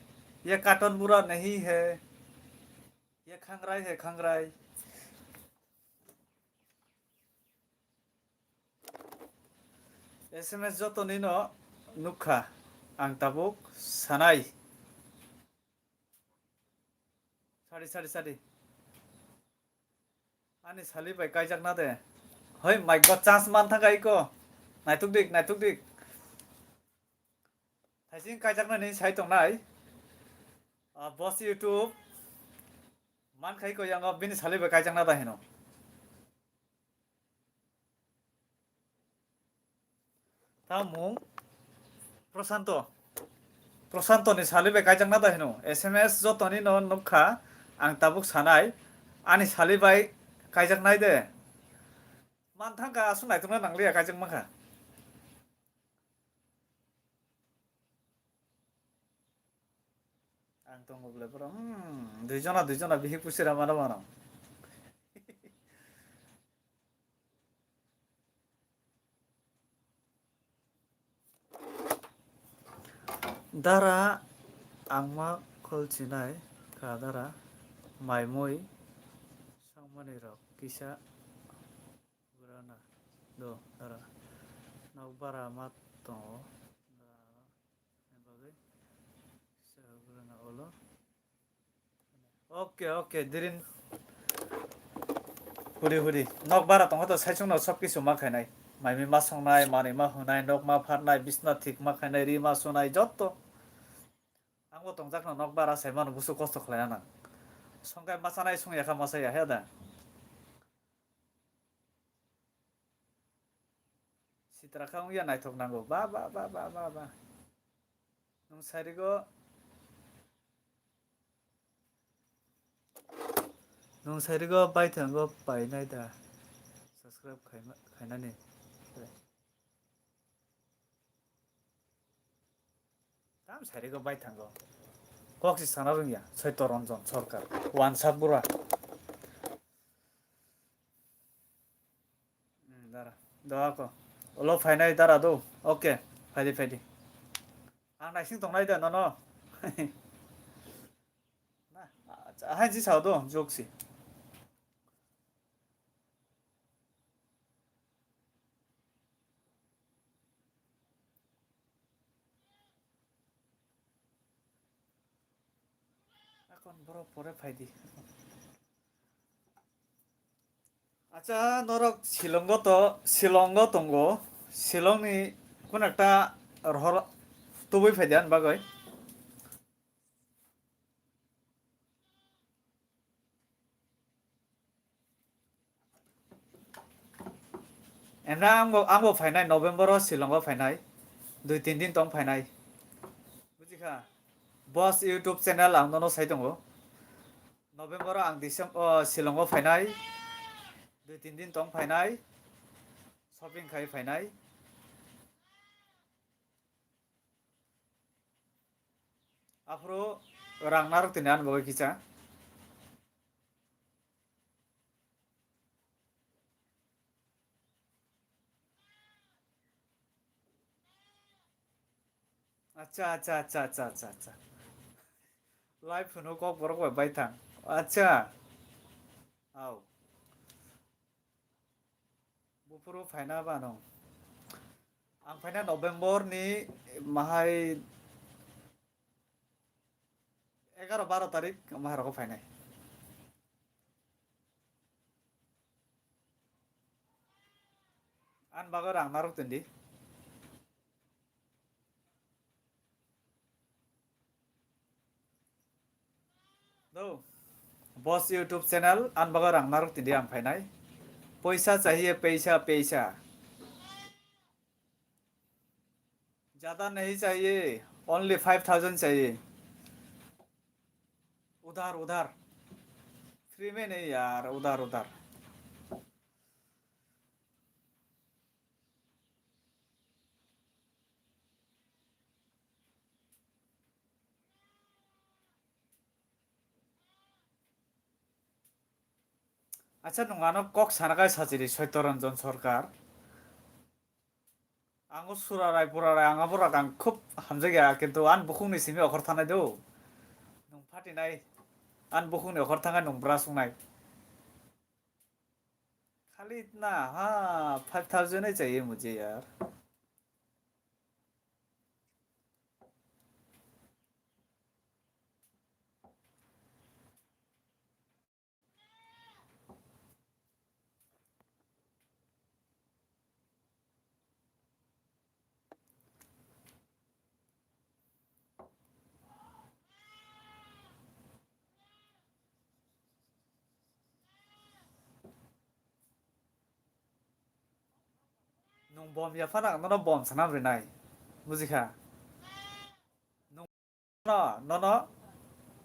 ये carton bura नहीं है, ये खंगराई है, खंगराई। S M S joto nino nukha, ang tabuk sanai. Sadi, sadi, sadi. Ani sali bai kaijakna de. Hoi, mic bo chance man thangkha iko. Naituk dik, naituk dik. Thaising kaijaknani sai tongnai. Ah, boss YouTube. Man khai ko yango bini sali bai kaijakna da hino. Tamung Prosanto. Prosanto ni sali bai kaijakna da hino. S M S jotoni no nukha ang tabuk sanai. Ani sali bai kaijaknai de. Man thangkha aswk naitukna nangliya kaijak mankha. Tongo bole borok. Hmm, dui jona, dui jona bihik pusi rama rama no. Dara, ang ma khol chinai kha dara, mai mui sangmani rok kisa. Grana do dara. Nok bara ma tongo. Dara ni bagwi kisa grana olo. Oke, oke, dirin. Huri, huri. Nok bara tongo to saichung no sob kisu ma khainai. Mai mi ma songnai, manwi ma hunai, nok ma pharnai, bisna thik ma khainai, ri ma sunai, jotto. Ang bo tongjak no nok bara sai mano busu kosto khlai anang. Songkai ma chanai song yakha ma saya he da. Sitra kha wngya naithok nango. Ba, ba, ba, ba, ba, ba. Nwng sairigo, nwng sairigo baithango painai da. Subscribe khaima-, khainani. Tam sairigo baithango. Kok si sana rwngya, Soito Ranjan Sarkar. Wansa bura. Hmm, dara. Doa ko. Olo phainai dara do. Oke. Phaidi, phaidi. Ang naising tongnai da nono. Na, acha, hai ji sao do, joksi. Akon borok pore phaidi. Acha, norok Shillongo to, Shillongo tongo. Shillongni kun ekta rohor tubui phaidi ani bagwi. Emna angbo, angbo phainai November o Shillongo phainai. Dui tin din tong phainai. Bujikha? Boss YouTube channel ang nono sai tongo. November o ang Decem-, o, Shillongo phainai. Dui tin din tong phainai. Shopping khai phainai. Aphuru rang narwk tini ani bagwi kisa. Acha, acha, acha. Live hwno kok borok bai baithang. Acha. Au. Buphuru phaina bano. Ang phaina November ni mahai egaroh baro tarik mahai rogo phainai. Ani bagwi rang narwk tindi. Do. Boss YouTube channel, ani bagwi rang narwk tindi ang phainai. Paisa chahiye, paisa, paisa. Jada nahi chahiye, only five thousand chahiye. Udhar, udhar. Free mein nahi yaar, udhar, udhar. Acha, nwng ano kok sana kai sachiri Soito Ranjan Sarkar. Ang o surarai purarai ang abo rok ang khub hamjakya, kintu ani bukhukni simi okhor thanai do. Nwng phatinai, ani bukhukni okhor thangai nwng bwrasuknai. Khali itna, ha, five thousand hai chahiye mujhe yaar. Nwng bom ya phano ang nono bom sanam rinai. Bujikha? Nwng nono, nono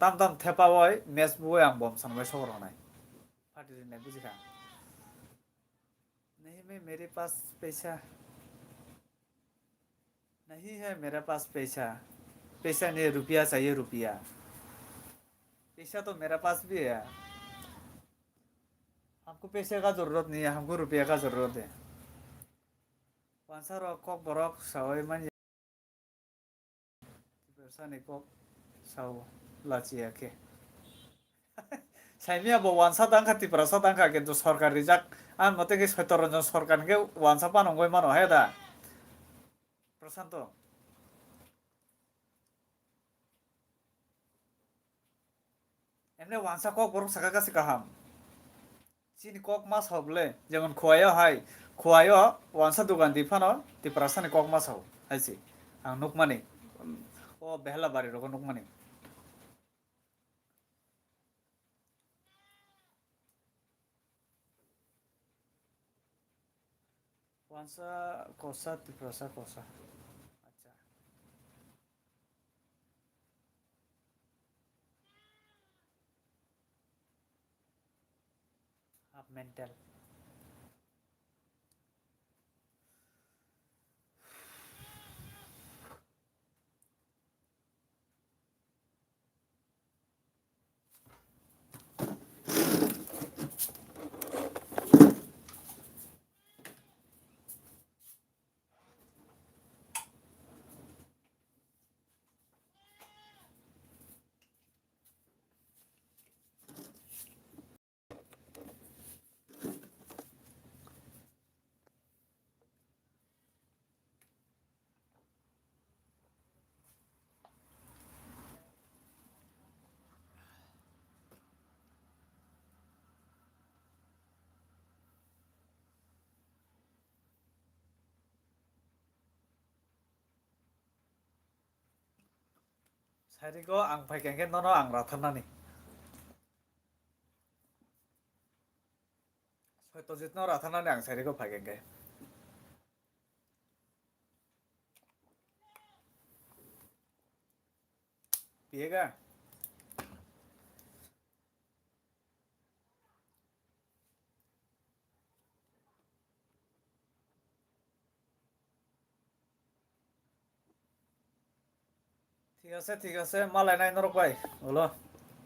tam tam thepa oi, match bui ang bom sanamai sok rwnai. Phatiri nai bujikha? नहीं मैं मेरे पास पैसा नहीं है मेरे पास पैसा पैसा नहीं रुपया चाहिए रुपया. पैसा तो मेरा पास भी है। हमको पैसे का जरूरत नहीं है, हमको रुपया का जरूरत है। Wansa rok kok borok sawi manya. Tiprasani kok sao lachiya khe. Saimia bo wansa tangkha, Tiprasa tangkha, kintu sorkar rijak. Ang mote khe Soitya Ranjan sorkar hwnkhe wansa panongoi mano he da. Prasanto. Emne wansa kok borok saka kasi kaham. Chini kok ma sao bole, jemon Khowai o hai, Khowai o wansa dogan di phano Tiprasa ni kok ma sao, hai se. Ang nukmani, o Behela bari rogo nukmani. Wansa kosa, Tiprasa kosa. Acha. Half mental. Sairiko ang phaikha khe nono ang ratharnani. Soitojitno ratharnani ang sairiko phaikha khe. Piyega. Thik ase, thik ase, malainai norok bai. Ulo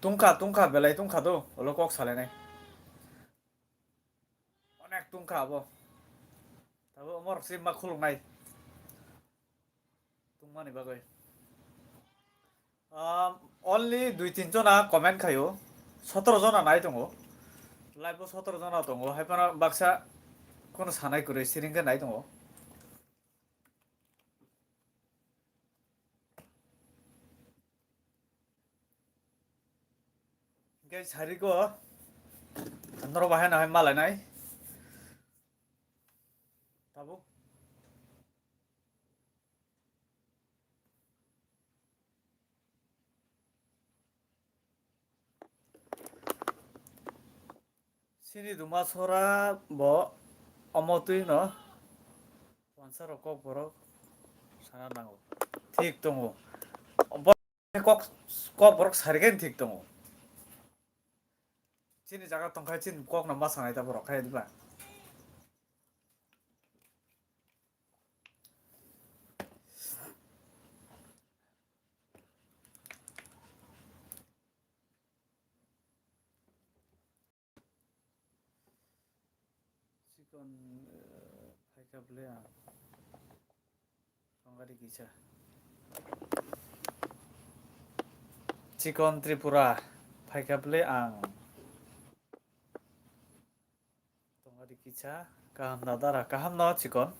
tungkha, tungkha, belai tungkha do. Ulo kok salainai. Onek tungkha abo. Tabo omorok si ma khuluknai. Tungmani bagwi. Um, only dui tin jona comment khaio, sotoro jona nai tongo, live o sotoro jona tongo, hai phano baksa kono sanai kwrwi siring khe nai tongo. Hingke sariko norok bahai no hai malainai tabuk. Chini Dumasora bo omo twi no wansa rok kok borok sana nango. Thik tongo. Bo kok, kok borok sarikhe thik tongo. Chini jaga tongkha chini kok no ma sanai ta borok khai diba. Chikon, eh, phaikha bwle ang. Tongari kisa. Chikon Tripura phaikha bwle ang. Tongari kisa kaham na dara, kaham no chikon.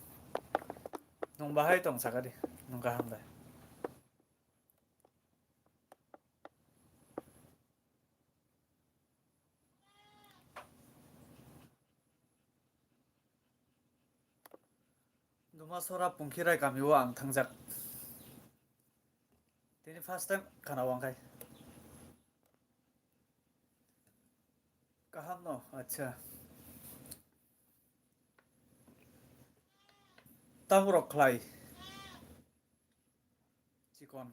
Nung bahai tong sakadi, nung kaham dai. Dumasora Pungkhirai kami o ang thangjak. Tini first time khana wangkhai. Kaham no, acha. Tamurok khlai. Chikon.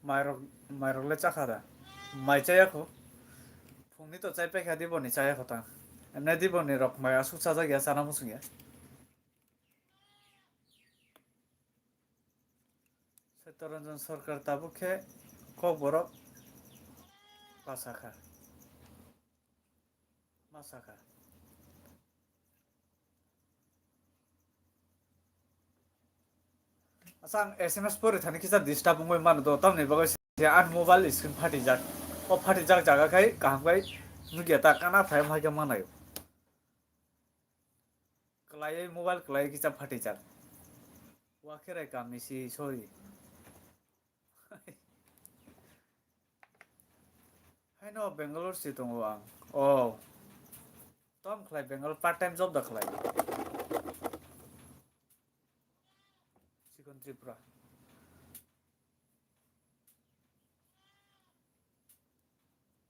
Mairok, mairok le chakha da. Mai chaya kho. Phungni to chai paikha diboni chaya kho ta. Emne diboni rok mai asuk chajak ya chana musung ya. Settoranjan Sarkar tabuk khe kok borok Pasakha. Masakha. Asang S M S pori thani kisa disturb wngwi mano do, tamni bagwi se an mobile screen phatijak. O phatijak jaga khai kaham khai nukya ta kana phai ma khe manayo. Kwlaiwi mobile kwlaiwi kisa phatijak. Wa kherai kamni si, sorry. Haino Bangalore si tongo ang. Oh. Tom khlai Bangalore part time job da khlai. Chikon Tripura.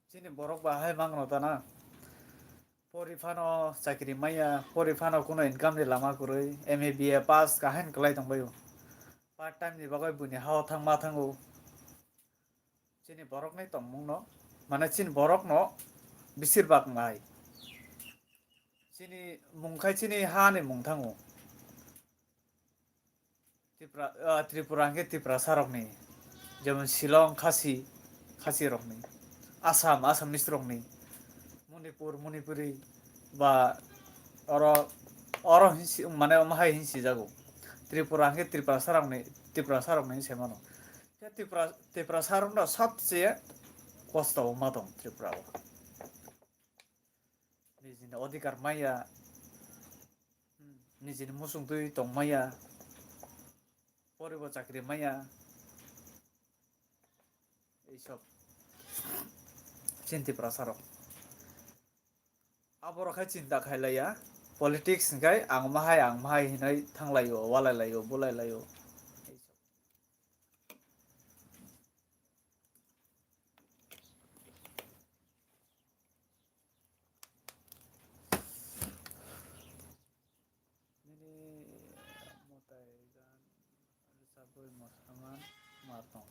Chini borok ba hai mangno ta na. Pori phano chakri maya, pori phano kuno income ni lama kwrwi, M A B A pass kahai kwlai tongbaio. Part time ni bagwi buini hao thang ma thango. Chini borok ni tongmung no, mane chini borok no besir bak nai. Chini mung khai chini ha ni mung thango. Tripura, ah, Tripura hwnkhe Tiprasa rokni, jemon Shillong Khasi, Khasi rokni, Assam, Assamese rokni, Manipur, Manipuri, ba oro, oro hinsi, mane omo hai hinsi jago. Tripura hwnkhe Tiprasa rokni, Tiprasa rokni hinse mano. Khe Tipra, Tiprasa rokno sabse kosto ma tong Tripura o. Nijini odhikar maya, nijini muchung twi tong maya, poribo chakri maya, ei sob chini Tiprasa rok. Aborok hai chinta khai laiya, politics hwnkhe ang mahai, ang mahai hinwi thanglaio, walai laio, bulai laio. Nini mwtai gan rwchabwi mosaman ma tong?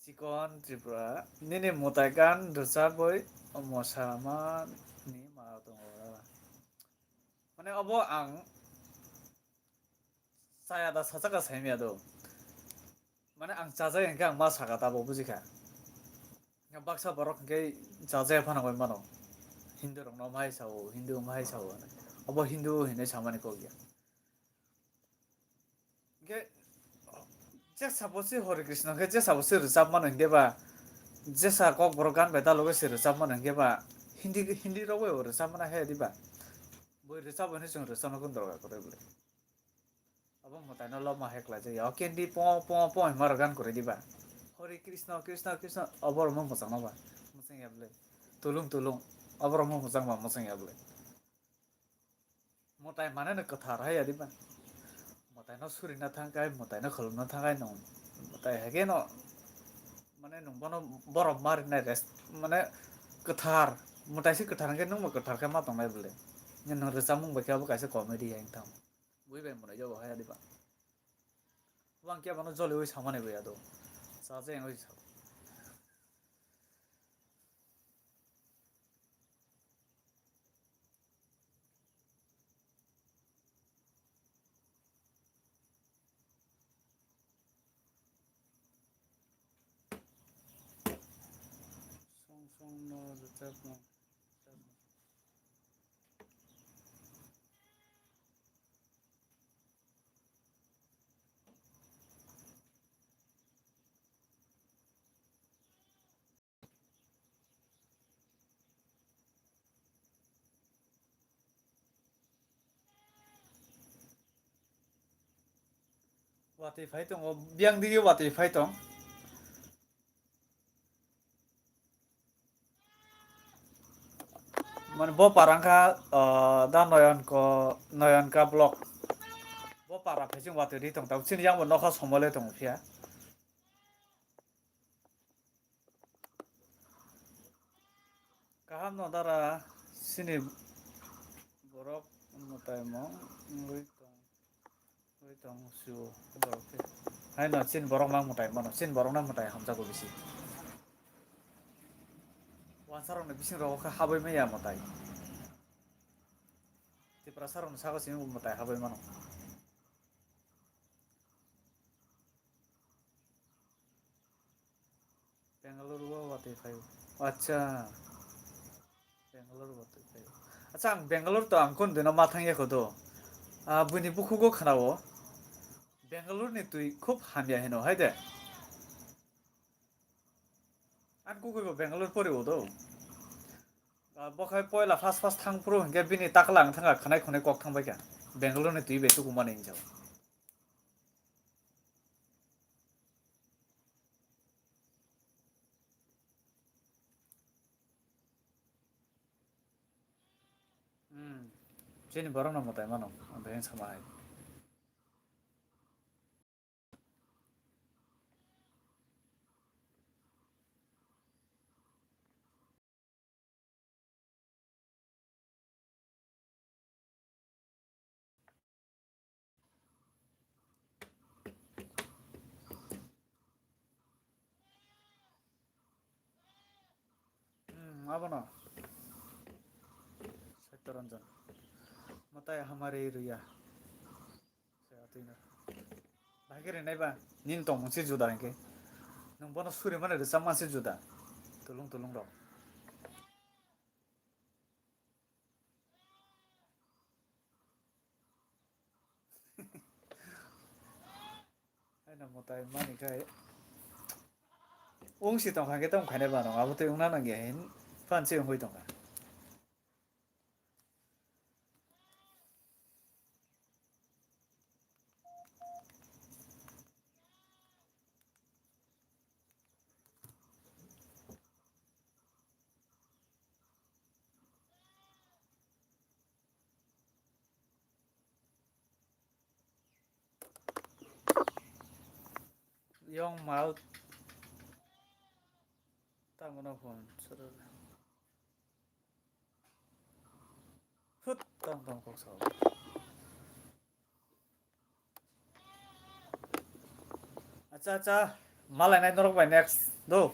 Chikon Tripura, nini mwtai gan rwchabwi mosaman ni ma tongo. Mane obo ang chaya da sachaka saimya do. Mane ang chajak hwnkhe ang ma saka tabo bujikha. Baksa borok hwnkhe chajaya phano bai mano. Hindu rokno omo hai sao, Hindu omo hai sao. Obo Hindu hinwi samani kok ya. Hwnkhe jesa bo se Hare Krishna hwnkhe jesa bo se rwchap mano hwnkhe ba, jesa Kokborok gan bai dalogwi se rwchap mano hwnkhe ba, Hindi, Hindi rok bai bo rwchap mano hai diba. Bui rwchap hwnwi chwng rwchapna kunu dorkar kwrwi bwle. Abo mwtaino lobma hai khlaijak ya. O kendi po po po hwnma rw gan kwrwi diba. Hare Krishna, Krishna, Krishna, obo rwma mwchangma ba mwchang ya bwle. Tulung tulung, obo rwma mwchangma mwchang ya bwle. Mwtai mane no kwthar hai ya diba. Mwtaino surina thangkhai, mwtaino khulumna thangkhai nwng. Mwtai hai khe no mane nwng bono borok marinai rest, mane kwthar. Mwtai se kwthar hwnkhe nwngbo kwthar khe ma tongnai bwle. Nwng rwchapmung bai khe abo kaisa comedy hai wngthang. Bui bai mwnwi jobo hai adiba. Wang khe bono joliui samani bai ado. Chaje wngwi sa. Song song no rwchapmung. Watwi phai tongo, biyang dige watwi phai tong. Mane bo para wngkha, ah, da Noyonko, Noyonka block. Bo para phai chwng watwi ri tong tabuk. Chini yang bo nokha somole tongo phiya. Kaham no dara, chini borok mwtai mung wngwi tong, wngwi tong sio borok khe. Haino chini borok mang mwtai mano, chini borok no mwtai hamjago bisi. Wansarok ni bising rogo khe habwi maya mwtai. Tiprasa rok ni saka simi mwtai habwi mano. Acha. Bangalore bo twi phaio. Acha, ang Bangalore to ang kon dino ma thangya kho do. Ah, buini bukhugo khnao. Bangalore ni twi khub hamya hino hai de. Ang kukui bo Bangalore pori o do. Ah, bo khai poila first first thang phuru hinkhe bini takla ang thangkha khwnai khwnai kok thangbai kha. Bangalore ni twi bai tuku mani hinjao. Hmm. Chini borok no mwtai mano, ang belai sama hai. Hmm, abono. Satya Ranjan. Matai hamari ruya. Saya tuh ini. Bahai khe rinai ba, nini tongmung se juda hinkhe. Nwng bono suri mani rwchapma se juda. Tulung tulung rok. Haino mwtai mani khai. Wng si tongkha khe tong khainai ba no, abo tei wngna nangya hin. Phan se wngwi tongkha. Yong mal tamo no phone. Hut, tong tong kok sao. Acha, acha, malai nai norok bai next do.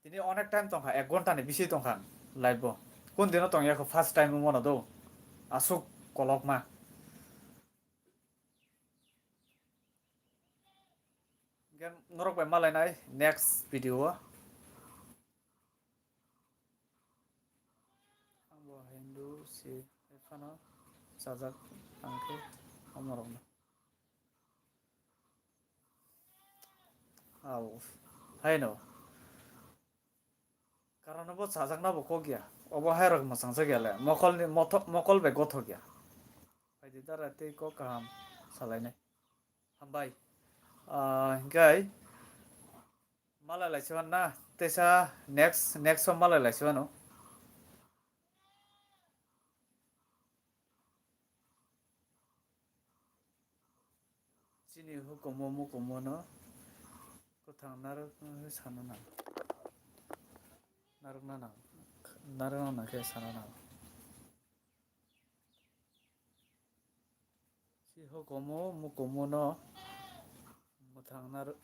Tini onek time tongkha, ek ghonta ni bisi tongkha live bo. Kun dino tongya kho first time mono do. Asuk kolokma. Gen norok bai malai nai next video o. Ang bo Hindu si hai phano chajak tang khe omo rok no. Au, haino. Karon bo chajakna bo kok ya. Obo hai rok mwchang jak ya le. Mokol ni mothok, mokol bai gothok ya. Phaidi dara tei kok kaham salai nai. Hambai. Ah, hinkhe malai lai se na. Teisa next, next o malai lai se no. Chini hukumu mukumu no kwthang narwk wngwi sana nang. Narwkna nang. Narwkna nang khe sana nang. Si hukumu mukumu no mwthang narwk-,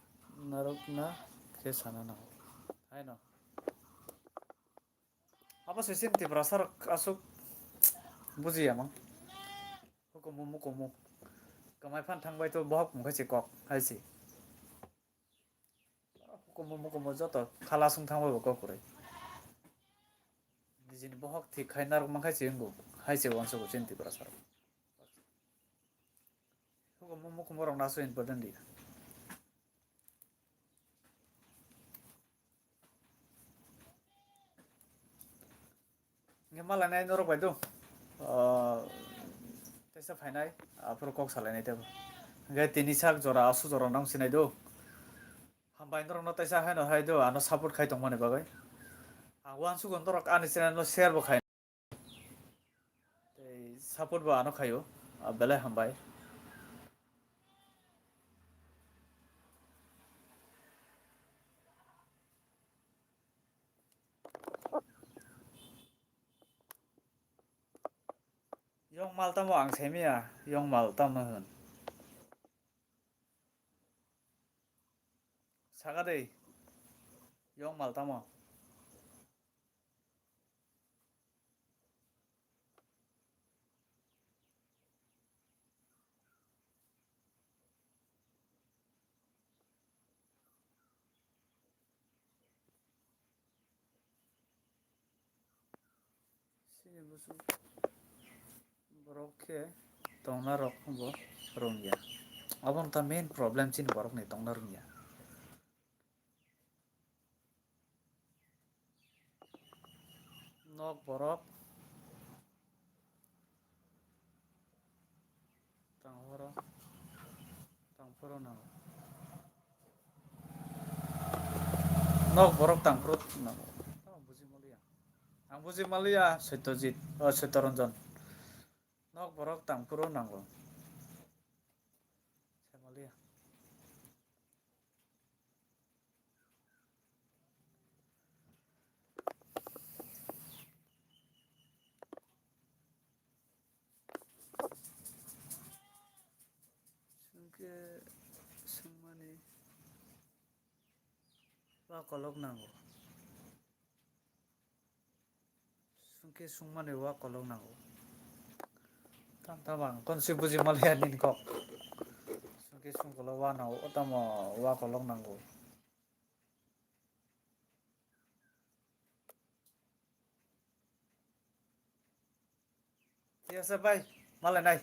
narwkna khe sana nang. Haino. Abo se chini Tiprasa rok aswk bujiya mang. Hukumu mukumu. Kwmai phan thangbai to bohok mungkha se kok hai se. Hukumu mukumu joto khala sung thangbai bo kok kwrwi. Nijini bohok thik khai narwk mankha se wngo hai se uansukgo chini Tiprasa rok. Hukumu mukumu rok no aswk important di. Hingke malai nai norok bai do. Ah, teisa phainai, aphuru kok salainai tebo. Hingke tini sak jora, asu jora nang sinai do. Hambai norok no teisa haino hai do, ano support khai tongmani bagwi. Ang uansukgo norok ani channel no share bo khai. Tei support bo ano khaio, ah, belai hambai. Yong mal tamo ang saimanya, yong mal tamo hwn. Saka de, yong mal tamo. Borok khe tongna rok bo rwngya. Abo wngkha main problem chini borokni tongna rwngya. Nok borok tangphoro, tangphoro nango. Nok borok tangphoro nango. Tamo buji maliya. Ang buji maliya, Satyajit, o, Satyaranjan. Nok borok tangphoro nango. Sai maliya. Chwngkhe swngmani ba kolok nango. Chwngkhe swngmani wa kolok nango. Tam tam ang konsi buji maliya nini kok. Chwngkhe swng kolok wa nango, o tamo wa kolok nango. Tiyasa bai, malai nai.